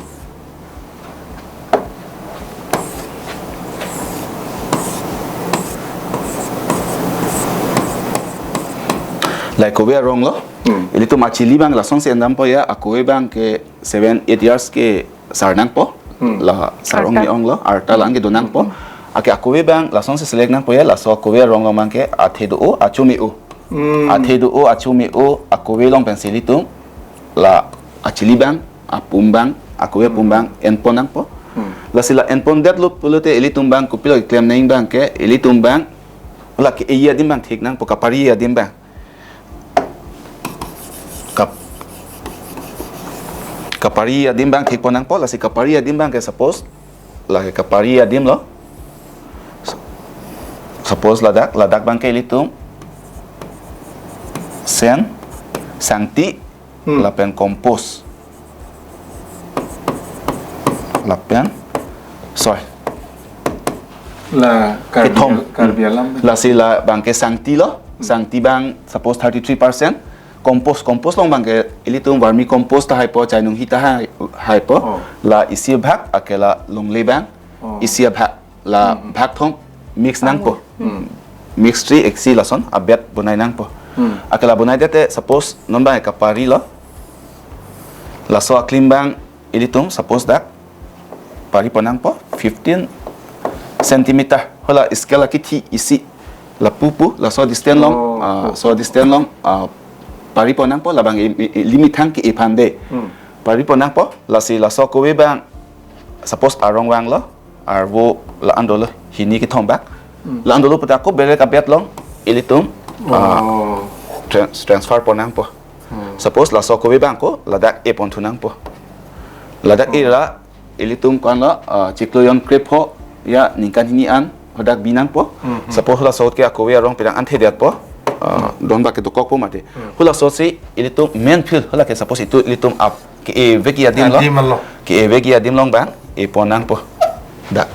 la kove arong lo. Hmm. Ilitum achili abang lasonsi endampo ya, akove abang ke seven, eight years ke sar nangpo. Hmm. La sar ong Arta. Ne ong lo, arta lang kedo nangpo. Hmm. Ake akove abang lasonsi select nangpo ya, laso akove arong along abang ke athe do-o, achu me-o. Hmm. Athe do-o, achu me-o, akove along pensi ilitum la achili abang, apum abang, akove apum abang, en pon nangpo. Hmm. Lasi la en pon detlo pulote ilitum abang, kopilo keklem nangji abang ke, ilitum abang, la ke-e adim abang thek nangpo, kapari adim abang. Kap-, kapari adim abang thek pon nangpo, lasi kapari adim abang ke suppose, la ke kapari adim lo. Suppose ladak, ladak abang ke ilitum sen, sangti, Hmm. lapen compost. Lapen soil. La Karbi Kethom. Al-, Karbi Anglong. Lasi la abang ke sangti lo, Hmm. sangti abang suppose thirty-three percent. Compost, compost along abang ke ilitum vermi compost tahai po, chainong hi tahai, hai po. Oh. La isi abhag, ake la longle abang, Oh. isi abhag. La Hmm. bhag thom mix nangpo. Hmm. Mix three X C lason abet bonai nangpo. Hmm. Ake la bonai dete suppose non abang kapari lo. Laso aklim abang ilitum suppose dak pari pon nangpo fifteen centimeter. Hala scale akithi isi lapu pu laso distance along, Oh. ah, so distance along, ah, pari pon nangpo labang i, i, i, limit thang ke-e aphan de. Hmm. Pari pon nangpo lasi laso kove abang suppose arong vanglo. Arvo la-an dolo, hini kethom bak. Hmm. La-an dolo puta ko berek abet along, ilitum, ah, Oh. trans-, transfer pon nangpo. Hmm. Suppose laso kove abang ko, ladak e pon thu nangpo. Ladak e Hmm. la, ilitum ko-an lo, ah, chiklo jon krepho, ya ningkan hini an, hadak bi nangpo. Hmm, hmm. Suppose laso ke akove arong pirang an thedetpo, ah, Hmm. don bak ke dokokpo mati. Hmm. Hala asonsi, ilitum main fill, hala ke suppose itum ilitum ap, ke-e vekji adim lo. Adim lo. Ke-e vekji adim along abang, e pon nangpo. Dak.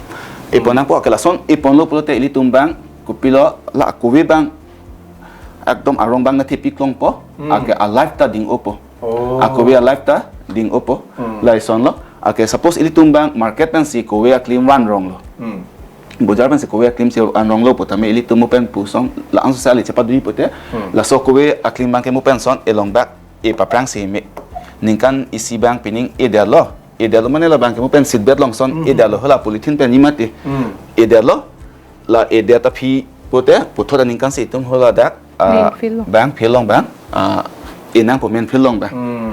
E pon Hmm. nangpo, ke lason, e ponlo pulote ilitum abang, kopilo, la akove abang, ekdom arong abang na thepi klongpo, Hmm. ake a-life ta ding-opo. Oh. Akove a-life ta ding-opo, Hmm. lason lo. Ake suppose ilitum abang, market pensi kove aklim van rong lo. Hmm. Bojar pensi kove aklim si van rong lo putame ilitum mo pen pusong, la-an sosali chepaduri pute, Hmm. laso kove aklim abang ke mo pen son, e long bak, e paphrang si me. Ningkan isi abang pining e detlo. E detlo mane labang ke mo pen seed bed along son, Hmm. e detlo hala polythene pen ni mati. Hmm. E detlo, la e det aphi pute, puthot aningkan si itum hala dak, ah, Main fill along. Abang fill along abang, ah, e nangpo main fill along abang. Hmm.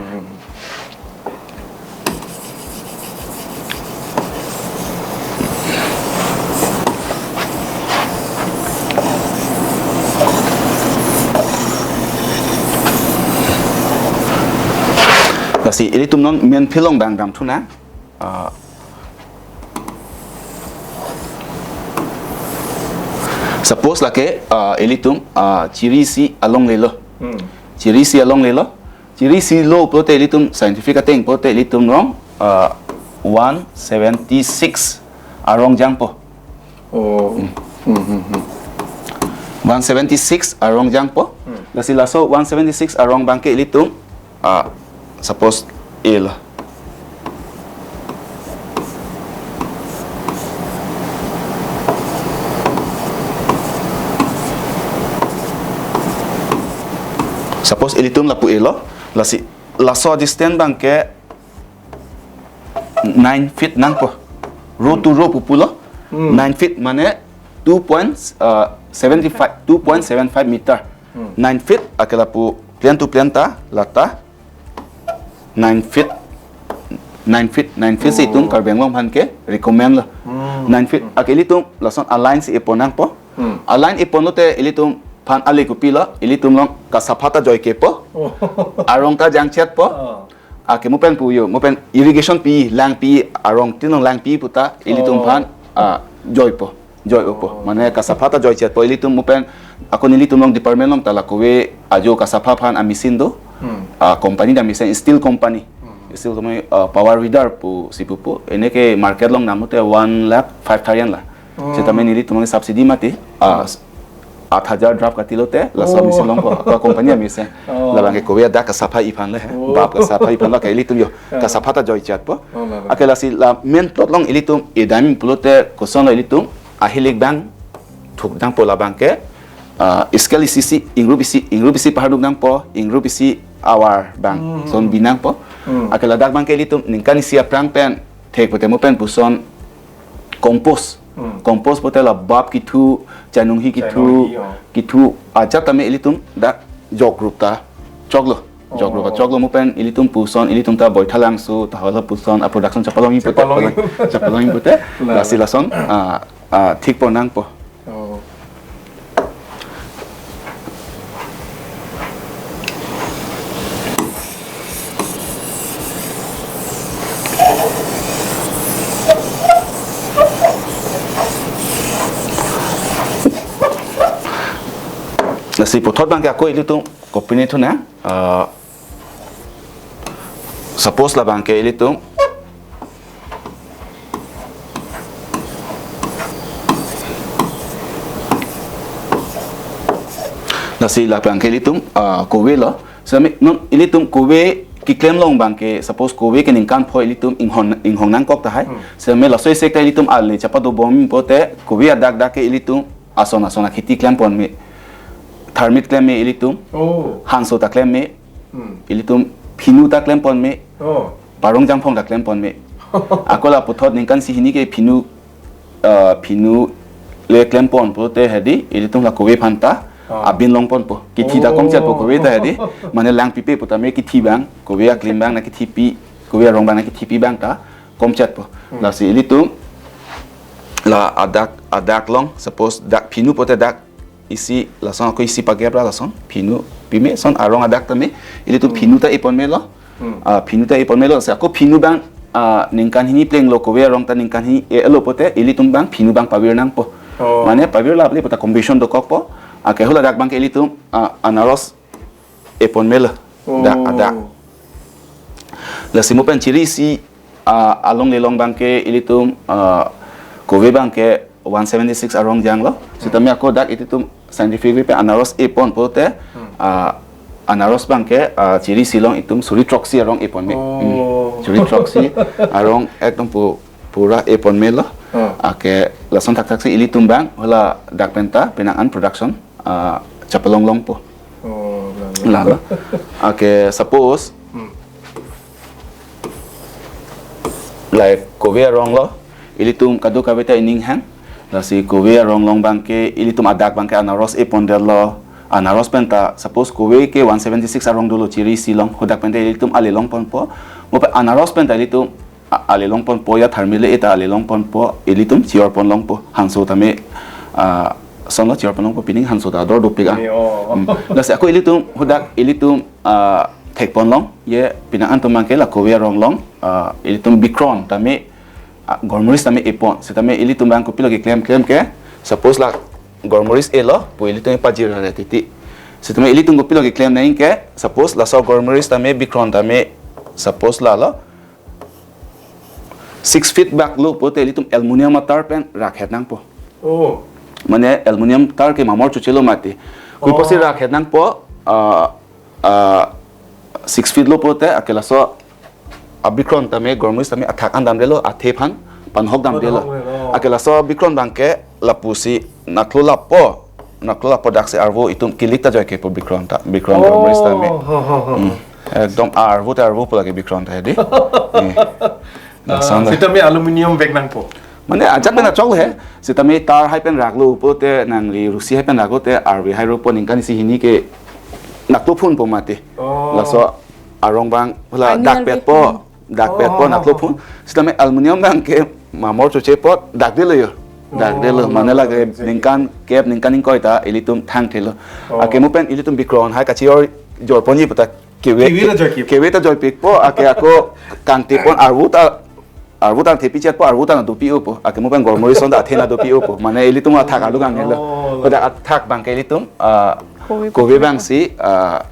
Lasi ilitum non main fill along abang dam thu nang. Ah, suppose lake, ah, ilitum, ah, chiri isi alongle lo. Hmm. Chiri isi alongle lo. Chiri isi lo pulote ilitum scientific ateng pulote ilitum rong, ah, one seventy-six arong jangpo. Oh. Hmm. Hmm, hmm, hmm. One seventy-six arong jangpo. Hmm. Lasi laso one seventy-six arong abang ke ilitum, ah, suppose e lo. Suppose ilitum lapu e lo, lasi laso distance abang ke nine feet nangpo. Row to row pu pulo. Hmm. Nine feet mane two point, uh, seventy-five, two point seven five meter. Hmm. Nine feet, ake lapu plane to plane ta, lata nine feet, nine feet, nine feet si itum Oh. Karbi Anglong aphan ke recommend lo. Hmm. Nine feet. Ake ilitum lason a-line si epon nangpo. Hmm. A-line epon lote ilitum phan ale kopilo, ilitum along kasapha ta joikepo. Oh. Arong ta jangchetpo. Oh. Ake mo pen pu yo, mo pen irrigation pi, lang pi, arong tin along lang pi puta, ilitum Oh. phan, ah, joipo, joi-opo. Oh. Mane kasapha ta joichetpo, ilitum mo pen, ako nelitum along department along ta la kove ajo kasapha aphan a-machine do. Hmm. Ah, company ta machine, Stihl company. Hmm. Stihl company, ah, power weeder pusi pupo. Ene ke market along dam lote one lakh five thousand la. Hmm. Setame nelitum along subsidy mati, ah, Oh. aat hajar draft kati lote, laso Oh. machine longpo, ako company a-machine. Oh. Labang ke kove adak kasapha-i aphan le, he. Oh. Bap kasapha-i aphan lo ke ilitum yo, Ah. kasapha ta joichetpo. Oh, labang. Ake lasi la main plot along ilitum edam pulote kosonlo ilitum, ahilik abang thuk nangpo labang ke, ah, scale isi si, ingrup isi, ingrup isi paharduk nangpo, ingrup isi avar abang, Hmm. son bi nangpo. Hmm. Ake ladak abang ke ilitum ningkan isi aphrang pen, thek pute mo pen puson compost. Hmm. Compost pute la bap kethu, chanunghi kethu, Chanunghi, oh. kethu ajat tame ilitum dak jok rup ta choklo. Jok rup ta Oh. choklo mo pen ilitum puson, ilitum ta boithalangso, ta hala puson, a-production chepalongji pute, Chepalongji. chepalongji pute, La, lasi la. lason, ah, ah, thik pon nangpo. Oh. Lasi puthot abang ke ako ilitum kopine thu na, ah, suppose labang ke ilitum Lasi labang ke ilitum, ah, kove lo. Sami non ilitum kove keklem along abang ke, suppose kove ke ningkan pho ilitum inghong, inghong nangkok tahai. Hmm. Sami laso isi ta ilitum ale chepado bom pute kove adak dak ke ilitum ason ason akheti klem pon me. Tharmit klem me ilitum. Oh. Hanso ta klem me. Hmm. Ilitum phinu ta klem pon me. Oh. Parong jangphong ta klem pon me. Ako la puthot ningkan isi hini ke phinu, ah, phinu le klem pon pute hedi, ilitum la kove aphan ta, Ah. abin long ponpo. Kethi ta Oh. komchetpo kove ta hedi. Mane lang pipe putame kethi abang, kove aklim abang na kethi pi, kove arong abang na kethi pi abang ta komchetpo. Hmm. Lasi ilitum la adak, adak along, suppose dak phinu pute dak isi lason ako isi pagep ra lason phinu pime son arong adak tame ilitum Hmm. phinu ta epon me lo. Hmm. Ah, phinu ta epon me lo, si ako phinu abang, ah, ningkan hini plenglo kove arong ta ningkan hini e-lo pute ilitum abang phinu abang pavir nangpo. Oh. Mane pavir la ple puta combination dokokpo. Ake hula dak abang ke ilitum, ah, anaros epon me lo. Dak Oh. adak. Lasi mo pen chiri isi, ah, along le along abang ke ilitum, ah, kove abang ke one seventy-six arong janglo. Hmm. Sitame ako dak ilitum scientific way pen anaros epon pute, Hmm. ah, anaros abang ke, ah, chiri isi along itum suri throksi arong epon me. Oh. Hmm. Suri throksi arong ekdom pu-, pura epon me lo. Hmm. Ake lason thakthak si ilitum abang hula dak pen ta penang an production, ah, chepalong longpo. Oh, lalo. Lalo. Ake suppose Hmm. Like kove arong lo, ilitum kadokave ta ining hang. Lasi kove arong along abang ke, ilitum adak abang ke anaros epon det lo. Anaros pen ta, suppose kove ke one seventy-six arong dolo chiri isi along, hadak pen ta ilitum ale long ponpo. Mo pen anaros pen ta ilitum a-, ale long ponpo ya tharmit le eta ale long ponpo, ilitum chior pon longpo. Hanso tame, ah, son lo chior pon longpo pining hanso ta ador dopik ah. Ni, oh. Hmm. Lasi ako ilitum, hadak ilitum, ah, thek pon long, ye penang an atum abang ke la kove arong along, ah, ilitum bikron tame, ah, gormoris tame epon. Sitame ilitum abang kopilo keklem klem ke, suppose la gormoris e lo, pu ilitum pajir ra titi. Sitame ilitum kopilo keklem nang ke, suppose laso gormoris tame bikron tame, suppose la lo, six feet bak lo pute ilitum aluminium atar pen rakhet nangpo. Oh. Mane aluminium tar ke mamor chuche lo mati. Kui pusi Oh. rakhet nangpo, ah, ah, six feet lo pute ake laso abikron tame gormoris tame athak an damde lo, athe aphan panhok damde lo. Panhok damde lo. Ake laso bikron abang ke lapusi naklo lapo, naklo lapo dak si arvo itum kilik ta joikepo bikron ta, bikron Oh, gormoris tame. ho, ho, ho, ho. Hmm. Ekdom arvo ta arvo pu lake bikron ta hedi. Hmm. Ah, Lason ta. sitame aluminium bag nangpo. Mane ajat pen achok he. Sitame tar hai pen raklo pute nangli rusi hai pen raklo te arve hai ropo ningkan isi hini ke naklo phunpo mati. Oh. Laso arong abang hula Ani dak alve pet po, phun. dak pet po Oh, naklo oh, phun. oh. Sitame aluminium abang ke mamor choche apot dakdelo yo. Dakdelo. Oh, mane lake ningkan kep, ningkan ingkoi ta ilitum thangthelo. Oh. Ake mo pen ilitum Bikron hai kachijor, jorponji pu ta kewe, kewe ta joike. Kewe ta joipikpo, ake ako kangtepon arvu ta, arvu ta thepichetpo, arvu ta nangdopi-opo. Ake mo pen gormori son ta athe nangdopi-opo. Mane ilitum athak arlo kangelo. Oh, pada athak abangke ilitum, ah, kove, kove abangsi, ah,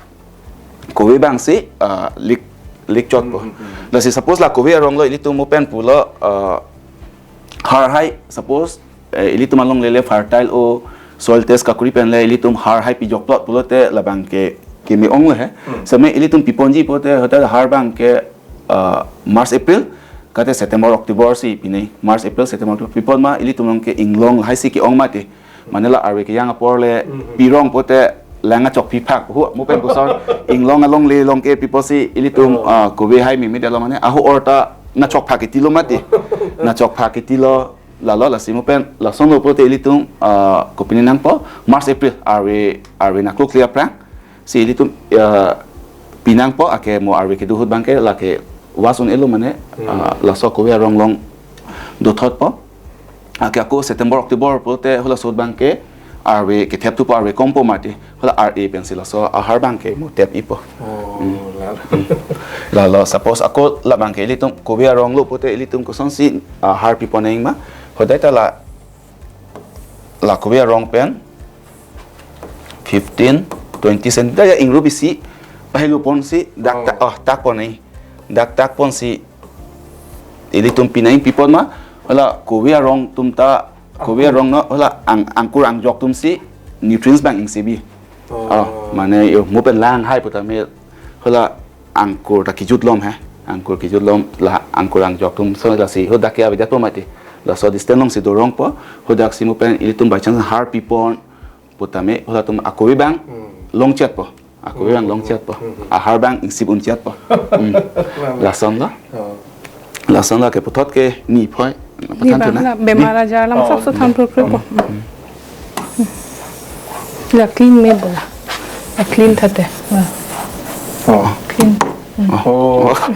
kove abangsi, ah, lik, lik chotpo. Hmm, hmm, hmm. Lasi suppose la kove aronglo ilitum mo pen pulo, ah, har hai, suppose, eh, ilitum along lele fertile o soil test kakuri pen le ilitum har hai pijokplot pulote labangke keme-ong le he. Hmm. Seme ilitum piponji pulote hotel har abangke, ah, March, April, kate September, October si pinei. March, April, September, October. Pipon ma ilitum along ke inglong hai si ke-ong mati. Mane la arve kejang apor le, mhm, pirong pulote lang achokphi phak. Hu, mo pen koson inglong along le along ke pipo si ilitum, oh, ah, kove hai mimi dalo mane. Ahu or ta nangchokphak itilo mati. Nangchokphak itilo lalo lasi mo pen lasonlo pulote ilitum, ah, kopine nangpo March, April arve, arve nangklokle aphrang si ilitum, ah, pinangpo ake mo arve kedo ahut abangke lake was un-elo mane, hmm, ah, laso kove arong along dothotpo. Ake ako September, October pulote hula ahut abangke arve kethep thupo, arve kompo mati. Hula ar-e pensi laso ahar abangke mo tep-ipo. Oh, hmm, lalo. Hmm. Lalo suppose ako labangke ilitum kove aronglo pulote ilitum kosonsi ahar pipon nangji ma. Hodai ta la, la kove arong pen fifteen, twenty centimeter ya ingrup isi pahelo ponsi dak ta, oh, oh, tak pon nangji. Dak tak ponsi ilitum pinangji, pipon ma, hula kove arong atum ta, kove arong no, hula ang, angkur angjok atumsi nutrients abang ingsebi. Oh. Oh, mane yo, mo pen lang hai putame, hula angkur ta kijutlom he. Angkur kijutlom la angkur angjok atum so lasi, hu dak ke avedet po mati. Laso distance alongsi dorongpo, hu daksi mo pen ilitum by chance har pipon putame, hulatum akove abang, hmm, longchetpo. Akove abang, hmm, longchetpo. Hmm, hmm. Ahar abang ingsip unchetpo. Hmm. Lama. Lasonlo. Oh. Lasonlo ke puthot ke ni phoi. Ni pathan bang thuna. La bemar ajar alam, oh, sab so than phur phur po. Hmm. La clean me bola. La clean thate. La. Oh. Clean. Hmm. Oh. Oh.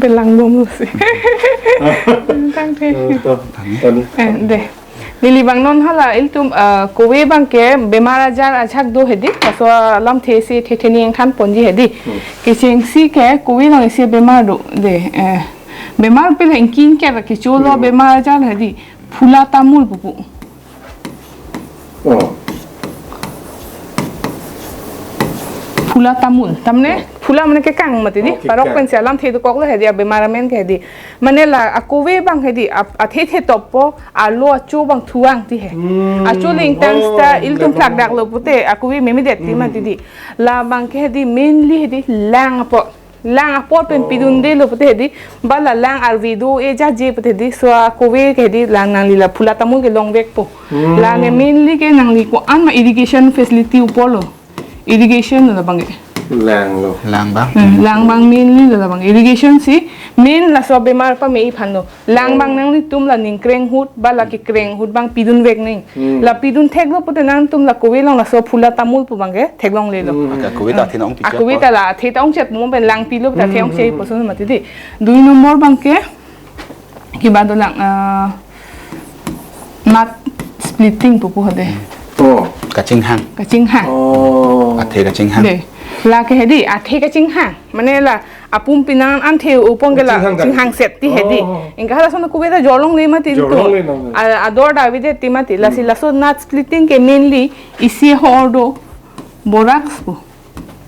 Belang bom si. Tang the. Oh, to. Tani. Eh, de. Neli abang non hala ilitum, ah, kove abangke bemar ajar ajahak do hedi, laso alamthe si thethe nangthan ponji hedi. Hmm. Kechengsi ke kove along isi bemar do de, eh, bemar pele ingking ke kecholo, hmm, bemar ajar hedi, phula tamul pupu. Oh. Phula tamul. Tamne, oh, phula mane kekang mati di. Oh, kekang. Parok pensi alamthe dokoklo hedi, abemar amen ke hedi. Mane la akove abang hedi, ap-, athe the toppo, arlo acho abang thuang ti he. Hmm. Acho le ingtang, oh, seta ilitum, le phlak daklo pute, akove memedet ti, hmm, mati di. Labangke hedi mainly hedi lang apot. Lang apot pen, oh, pidundelo pute hedi. Ba la lang arve do-e jaje pute hedi. So akove ke hedi lang nangli la phula tamul ke longvekpo. Hmm. Lang ke mainly ke nangli ko-an ma irrigation facility apor lo. Irrigation lo labang ke. Lang lo. Lang abang. Hmm, lang abang mainly lo labang. Irrigation si main laso bemar pame-i aphan lo. Lang abang, oh, nanglitum la ningkreng ahut, ba la kekreng ahut abang pidunvek nangji. Hmm. La pidun theklo pute nangtum la kove along laso phula tamul pu abangke theklonglelo. Hmm. Ake kove ta athe nangpi, akove ta la athe ta ongchet mo pen lang pilo pute athe, hmm, ongchei, hmm, hmm, poson mati di. Dui nombor abangke, kiba dolang, ah, nut splitting pupu hode. Oh. Kachinghang. Kachinghang. Oh. Athe kachinghang. De. Lake hedi, athe kachinghang. Mane la apum pinang an the upong ke la, kachinghang, chinghang set ti hedi. Oh. Ingka halason kove ta jorlongle mati tu. Jorlongle nang. A, ador ta avedet ti mati. Lasi, hmm, laso nut splitting ke mainly isi ahormu do borax pu.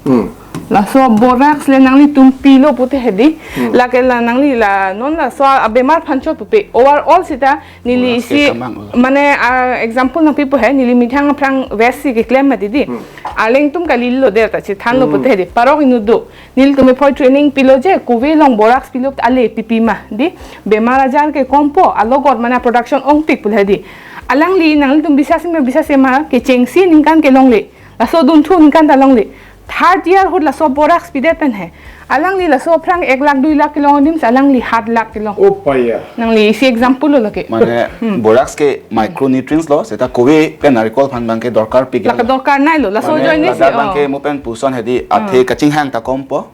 Hmm. Laso borax le nanglitum pilo pute hedi. Hmm. Lake la nangli la non laso abemar aphan chot pupe. Overall seta neli, borax ke isi kamang lo. Mane, ah, example nangpipo he, neli methang aphrang waste si keklem mati di. Hmm. Aleng atum kalilo der ta chethanlo, hmm, pute hedi. Parok inut do. Nelitum ephoi training pilo je, kove along borax pilo ale pipi ma di. Bemar ajar ke kompo, alogot mane production ongpik pu hedi. Alangli nanglitum bisasi ma, bisasi ma, kechengsi ningkan kelongle. Laso dunthu ningkan ta longle. Third year ahut laso borax pidet pen he. Alangli laso aphrang ek lakh dui lakh kelong adim si alangli hat lakh kelong. Oh, paya. Nangli isi example lo lake. Mane, hmm, borax ke micronutrients lo, seta kove pen narikol aphan abangke dorkar pik. Lake lo. Dorkar nai lo, laso, mane, join ladak si, abangke, oh, mo pen puson hedi, hmm, athe kachinghang ta kompo.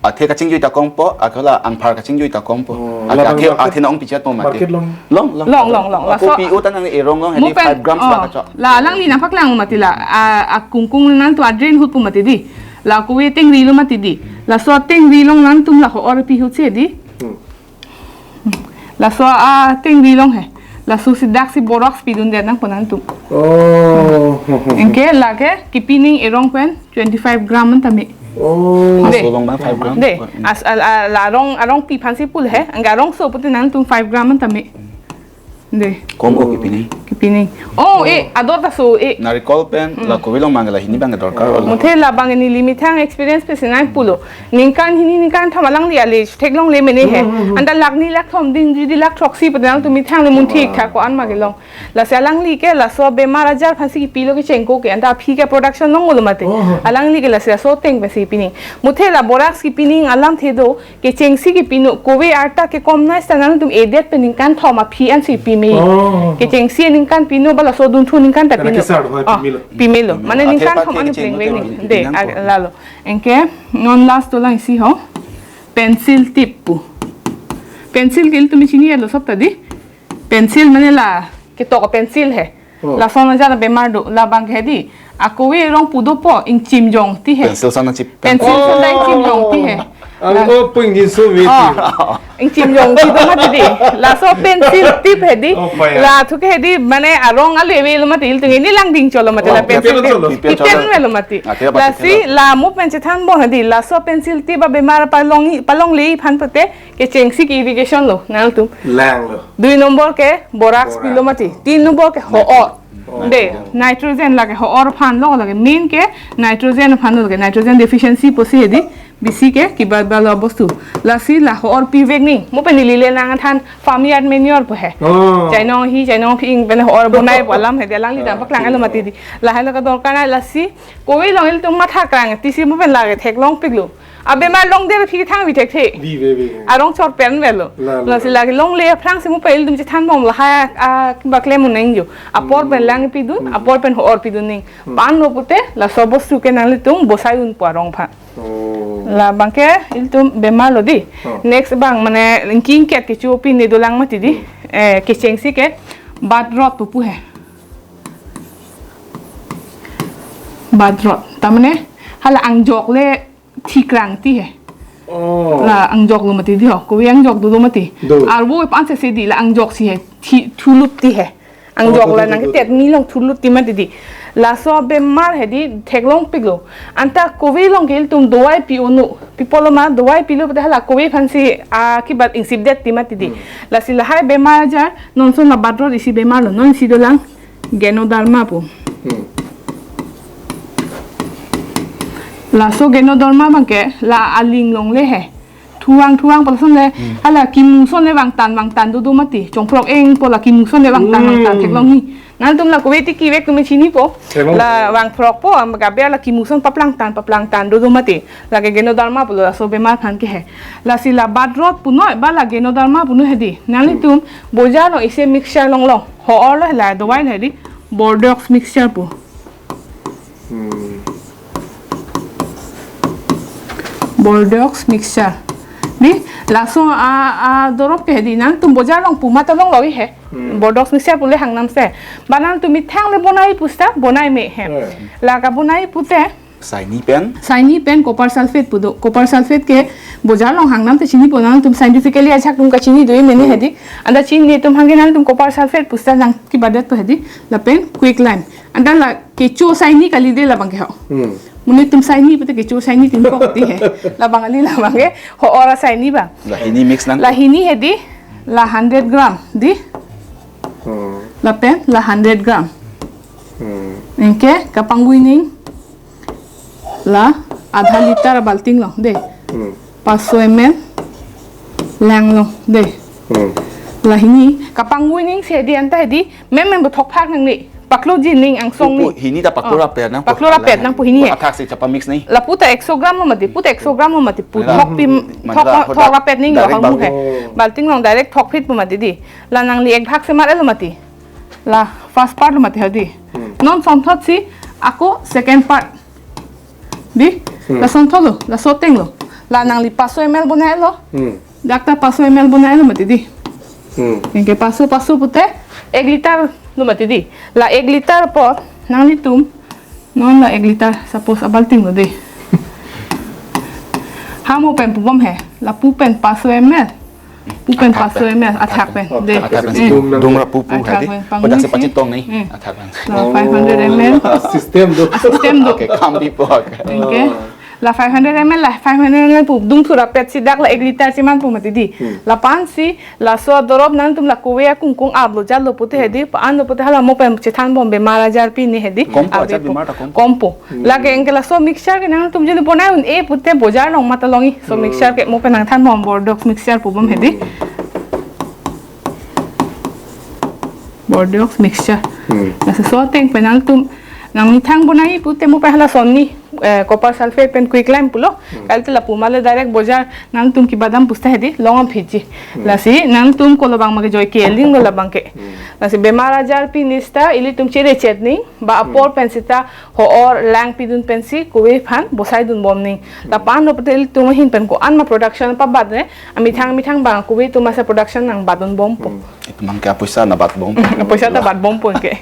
Athe kachingjui ta kongpo, ako la angphar kachingjui ta kongpo. Oh, athe, labang athe, market, athe nang ongpichat po mati. Market long. Long, long. Long, long, long. Ako laso pi-o ta nang erong long, hedi mupen, five grams oh, bang kacho. La alangli nangpaklang mati la, a, akungkung nangtum a-drain ahut pu mati di. La ako-ve tengri lo mati di. Laso atengri along nangtum la ho-or pi ahut si di. Hmm. Laso atengri along he. Laso si dak si borax pidundet nangpo nangtum. Oh. Anke lake kepi ning erong pen twenty-five gram an tame. Oh. De. Laso along bang five gram. De. As, a, a, la arong, arong pi aphan si pulo he. Anke arongso pute nangtum five gram an tame. De. Kom ko kepi ning. Kepi ning. Oh, eh, ador ta so, eh. Narikol pen, hmm, la ako-ve along mang la hini bang dorkar, oh, lo. Muthe labang neli methang experience pen si nangpulo. Ningkan hini ningkan thom alangli ale theklongle mene he. Hmm, hmm, hmm. Anta lakh ni lakh thom ding, judi lakh throksi pute nangtum methang le munthi, wow, thak ko-an ma kelong. Lasi alangli ke laso bemar ajar aphan si kepilo kecheng ko ke, anta aphi ke production longlo mati. Oh. Alangli ke lasi laso ateng pen si kepi ning. Muthe la borax kepi ning alamthe do, kechengsi kepi non, ako-ve arta ke kom nai sta nangtum edet pen ningkan thom aphi an si pime. Oh. Kechengsi ningkan pino ba laso dunthu ningkan ta karena pino. Kesar, oh, ah, pimelo. Pimelo. Mane athe ningkan pa thom ke an kecheng pleng ko veng te ning. Kepi de, nang ag-, ko. Lalo. Anke non last dolang isi ho. Pencil tip pu. Pencil ke ilitum chinilo sob ta di. Pencil mane la ketok pencil he. Oh. Lason ajar bemar do, labang ke di. Ako-ve rong pu dopo, ingchim jongti he. Pencil son na chip. Pencil son ta ingchim jongti he. Ang la-, oh, pung din so ve ti. Oh. Ingchim jongti do mati di. Laso pencil tip he di. Oh, paya. La thu ke di, mane arong alevelo mati, ilitum neli lang ding cholo mati, oh, la pencil tip tip cholo. Tip cholo. Tip melo mati. Ah, tip mati. Lasi la mo pen chethan bom he di. Laso pencil tip abemar palong, palongle aphan pute kechengsi ke irrigation lo, nangtum. Lang lo. Dui nombor ke borax, borax pilo mati. Tin nombor ke ho-or. Oh. De, nitrogen lake ho-or aphan lo lake. Main ke nitrogen aphan lo lake. Nitrogen deficiency pusi he di. Bisi ke kiba balo bostu. Lasi la ho-or pivek ning. Mo pen neli le nangthan farmyard manure pu he. Oh. Chainong hi, chainong phi ing pen ho-or bonai pu alam he di, alangli ta, oh, paklang alo mati di. Lahai lo kadorkar nai lasi. Ako-ve along ilitum matha krangtesi mo pen lake theklongpiklo. Abemar longdet aphi thang vi thekthe. Vi ve ve. Arong chor pen melo. La, la, lasi la. Lake longle aphrang si mo pen ilitum chethan bom lahai, ah, kiba klem un nang jo. Apor pen, hmm, lang pidun, hmm, apor pen ho-or pidun ning. Hmm. Pan lo pute, laso bostu ke nanglitum bosai unpo arong aphan. Oh. Labang ke ilitum bemar lo di. Oh. Next bang mane ingkingket kecho pine dolang mati di. Hmm. Eh, kechengsi ke bat rot pu pu he. Bat rot. Ta mane hala angjok le thikrangti he. Oh. La angjok lo mati di ho. Ako-ve angjok do do mati. Do. Arvo pu an se se di la angjok si he. Thi, thulupti he. Angjok, oh, la do, do, nang do, do. Tet ni long thulupti mati di. Laso bemar he di theklongpiklo. Anta ako-ve along ke ilitum dawai pi-o non. Pi pulo ma dawai pilo pute hala ako-ve aphan si, ah, kibat ingsipdetti mati di. Hmm. Lasi lahai bemar ajar, non son la bat rot isi bemar lo. Non isi dolang Ganoderma pu. Hmm. Laso Ganoderma abang ke la aling longle he. Thuang thuang pala son le, hmm, hala kimu son le vangtan vangtan do do mati. Chongphrok eng pu la kimu son le vangtan, hmm, vangtan theklong hi. Nangtum la ako-ve tiki vek tum chinipo. Theklong. La vangphrok po, am gabe la kimu son paplangtan paplangtan do do mati. Lake Ganoderma pulo laso bemar aphan ke he. Lasi la bat rot punoi ba la Ganoderma punoi he di. Nanglitum, hmm, bojar along isi mixture longlong. Ho-or lo la dawai lo he di. Bordeaux mixture pu. Hmm. Bordeaux mixture. Di, laso a, a, dorop ke di nangtum bojar along pu mata longlong he. Hmm. Bordeaux mixture pule hangnam se. Ba nangtum methang le bonai pu seta, bonai me he. Eh. La kabonai pute. Saini pen? Saini pen copper sulphate pu do. Copper sulphate ke bojar along hangnam te chinipo, nangtum scientifically ajahak tum kachini do mene he di. Anta chinitum aphan ke nangtum copper sulphate pu seta nang kibadet po he di. Lapen quicklime. Anta la kecho saini kali de labang ke ho. Hmm. Monit atum saini pute kecho saini tin kok ti he. Labang kali labang ke ho-or asaini ba. La hini mix nang. La hini he di, la hundred gram di. Hmm. Lapen la hundred gram. Hmm. Anke kapangvoi ning la adha liter balting along de. Hmm. Paso M L lang along de. Hmm. La hini kapangvoi ning si he di anta he di mem mem bo thokphak nangne. Pakloji ning angsong ni. Pu, pu, hini ta paklo, oh, rapet nang, paklo rapet nang pu hini he. Athak si chapa mix ni. Lapu ta ekso gram lo mati, pu ta ekso gram lo mati, pu, mane la, thok pi, mane thok, la, thok hodak rapet ning lo direct hang mu he. Balting. Oh. Balting along direct thok phit pu mati di. La nangli ek bhag se mar-et lo mati. La first part lo mati ha di. Hmm. Non sonthot si ako second part. Di, hmm, la sonthot lo, laso ateng lo. La nangli paso M L bonai lo. Hmm. Dak ta paso M L bonai lo mati di. Hmm. Anke paso paso pute ek liter lo mati di. La ek liter apot nanglitum non la ek liter suppose abalting lo di. Ha mo pen pubom he. Lapu pen paso M L. Pu pen paso M L athak pen. De. Athak pen. Hmm. Dum ra pupu athak hadi. Pen, pangni si. Pada si pachitong ni. Hmm. Athak pen. La five hundred M L. System do. Ah, system do. Okay, kam di po. Okay. La five hundred M L la five hundred M L pu dung thura pet si dak la ek liter si man pu mati di. Hmm. Lapu-an si laso dorop nangtum la kove akungkung arlo jalo pute hedi, pa-an lo pute hala mo pen chethan bom bemar ajar pi ni hedi. Kompo, ajar bemar ta kompo. Kompo. Lake anke laso mixture ke nangtum jodi bonai un-e pute bojar along mata longji. So mixture ke mo pen nangthan bom Bordeaux mixture pubom hedi. Bordeaux mixture. Hmm. Laso ateng pen nangtum nangmethang bonai pute mo pen hala sonni, eh, copper sulphate pen quicklime pulo. Hmm. Kalite lapu male direct bojar nangtum kebadam puste hedi long am phiji. Hmm. Lasi nangtum kolo abang ma kejoi ke ling lo labang ke. Hmm. Lasi bemar ajar pi ni seta ilitum chere chetning ba apor pen seta ho-or lang pidun pensi kove aphan bosai dun bom ni. Hmm. Lapu-an lo pute ilitum ahin pen ko-an ma production pabat ne, amethang amethang abang kove atum asa production nangbat dun bompo. Hmm. Itum abang ke apoisa nangbat bompo. Apoisa ta bat bompo ke.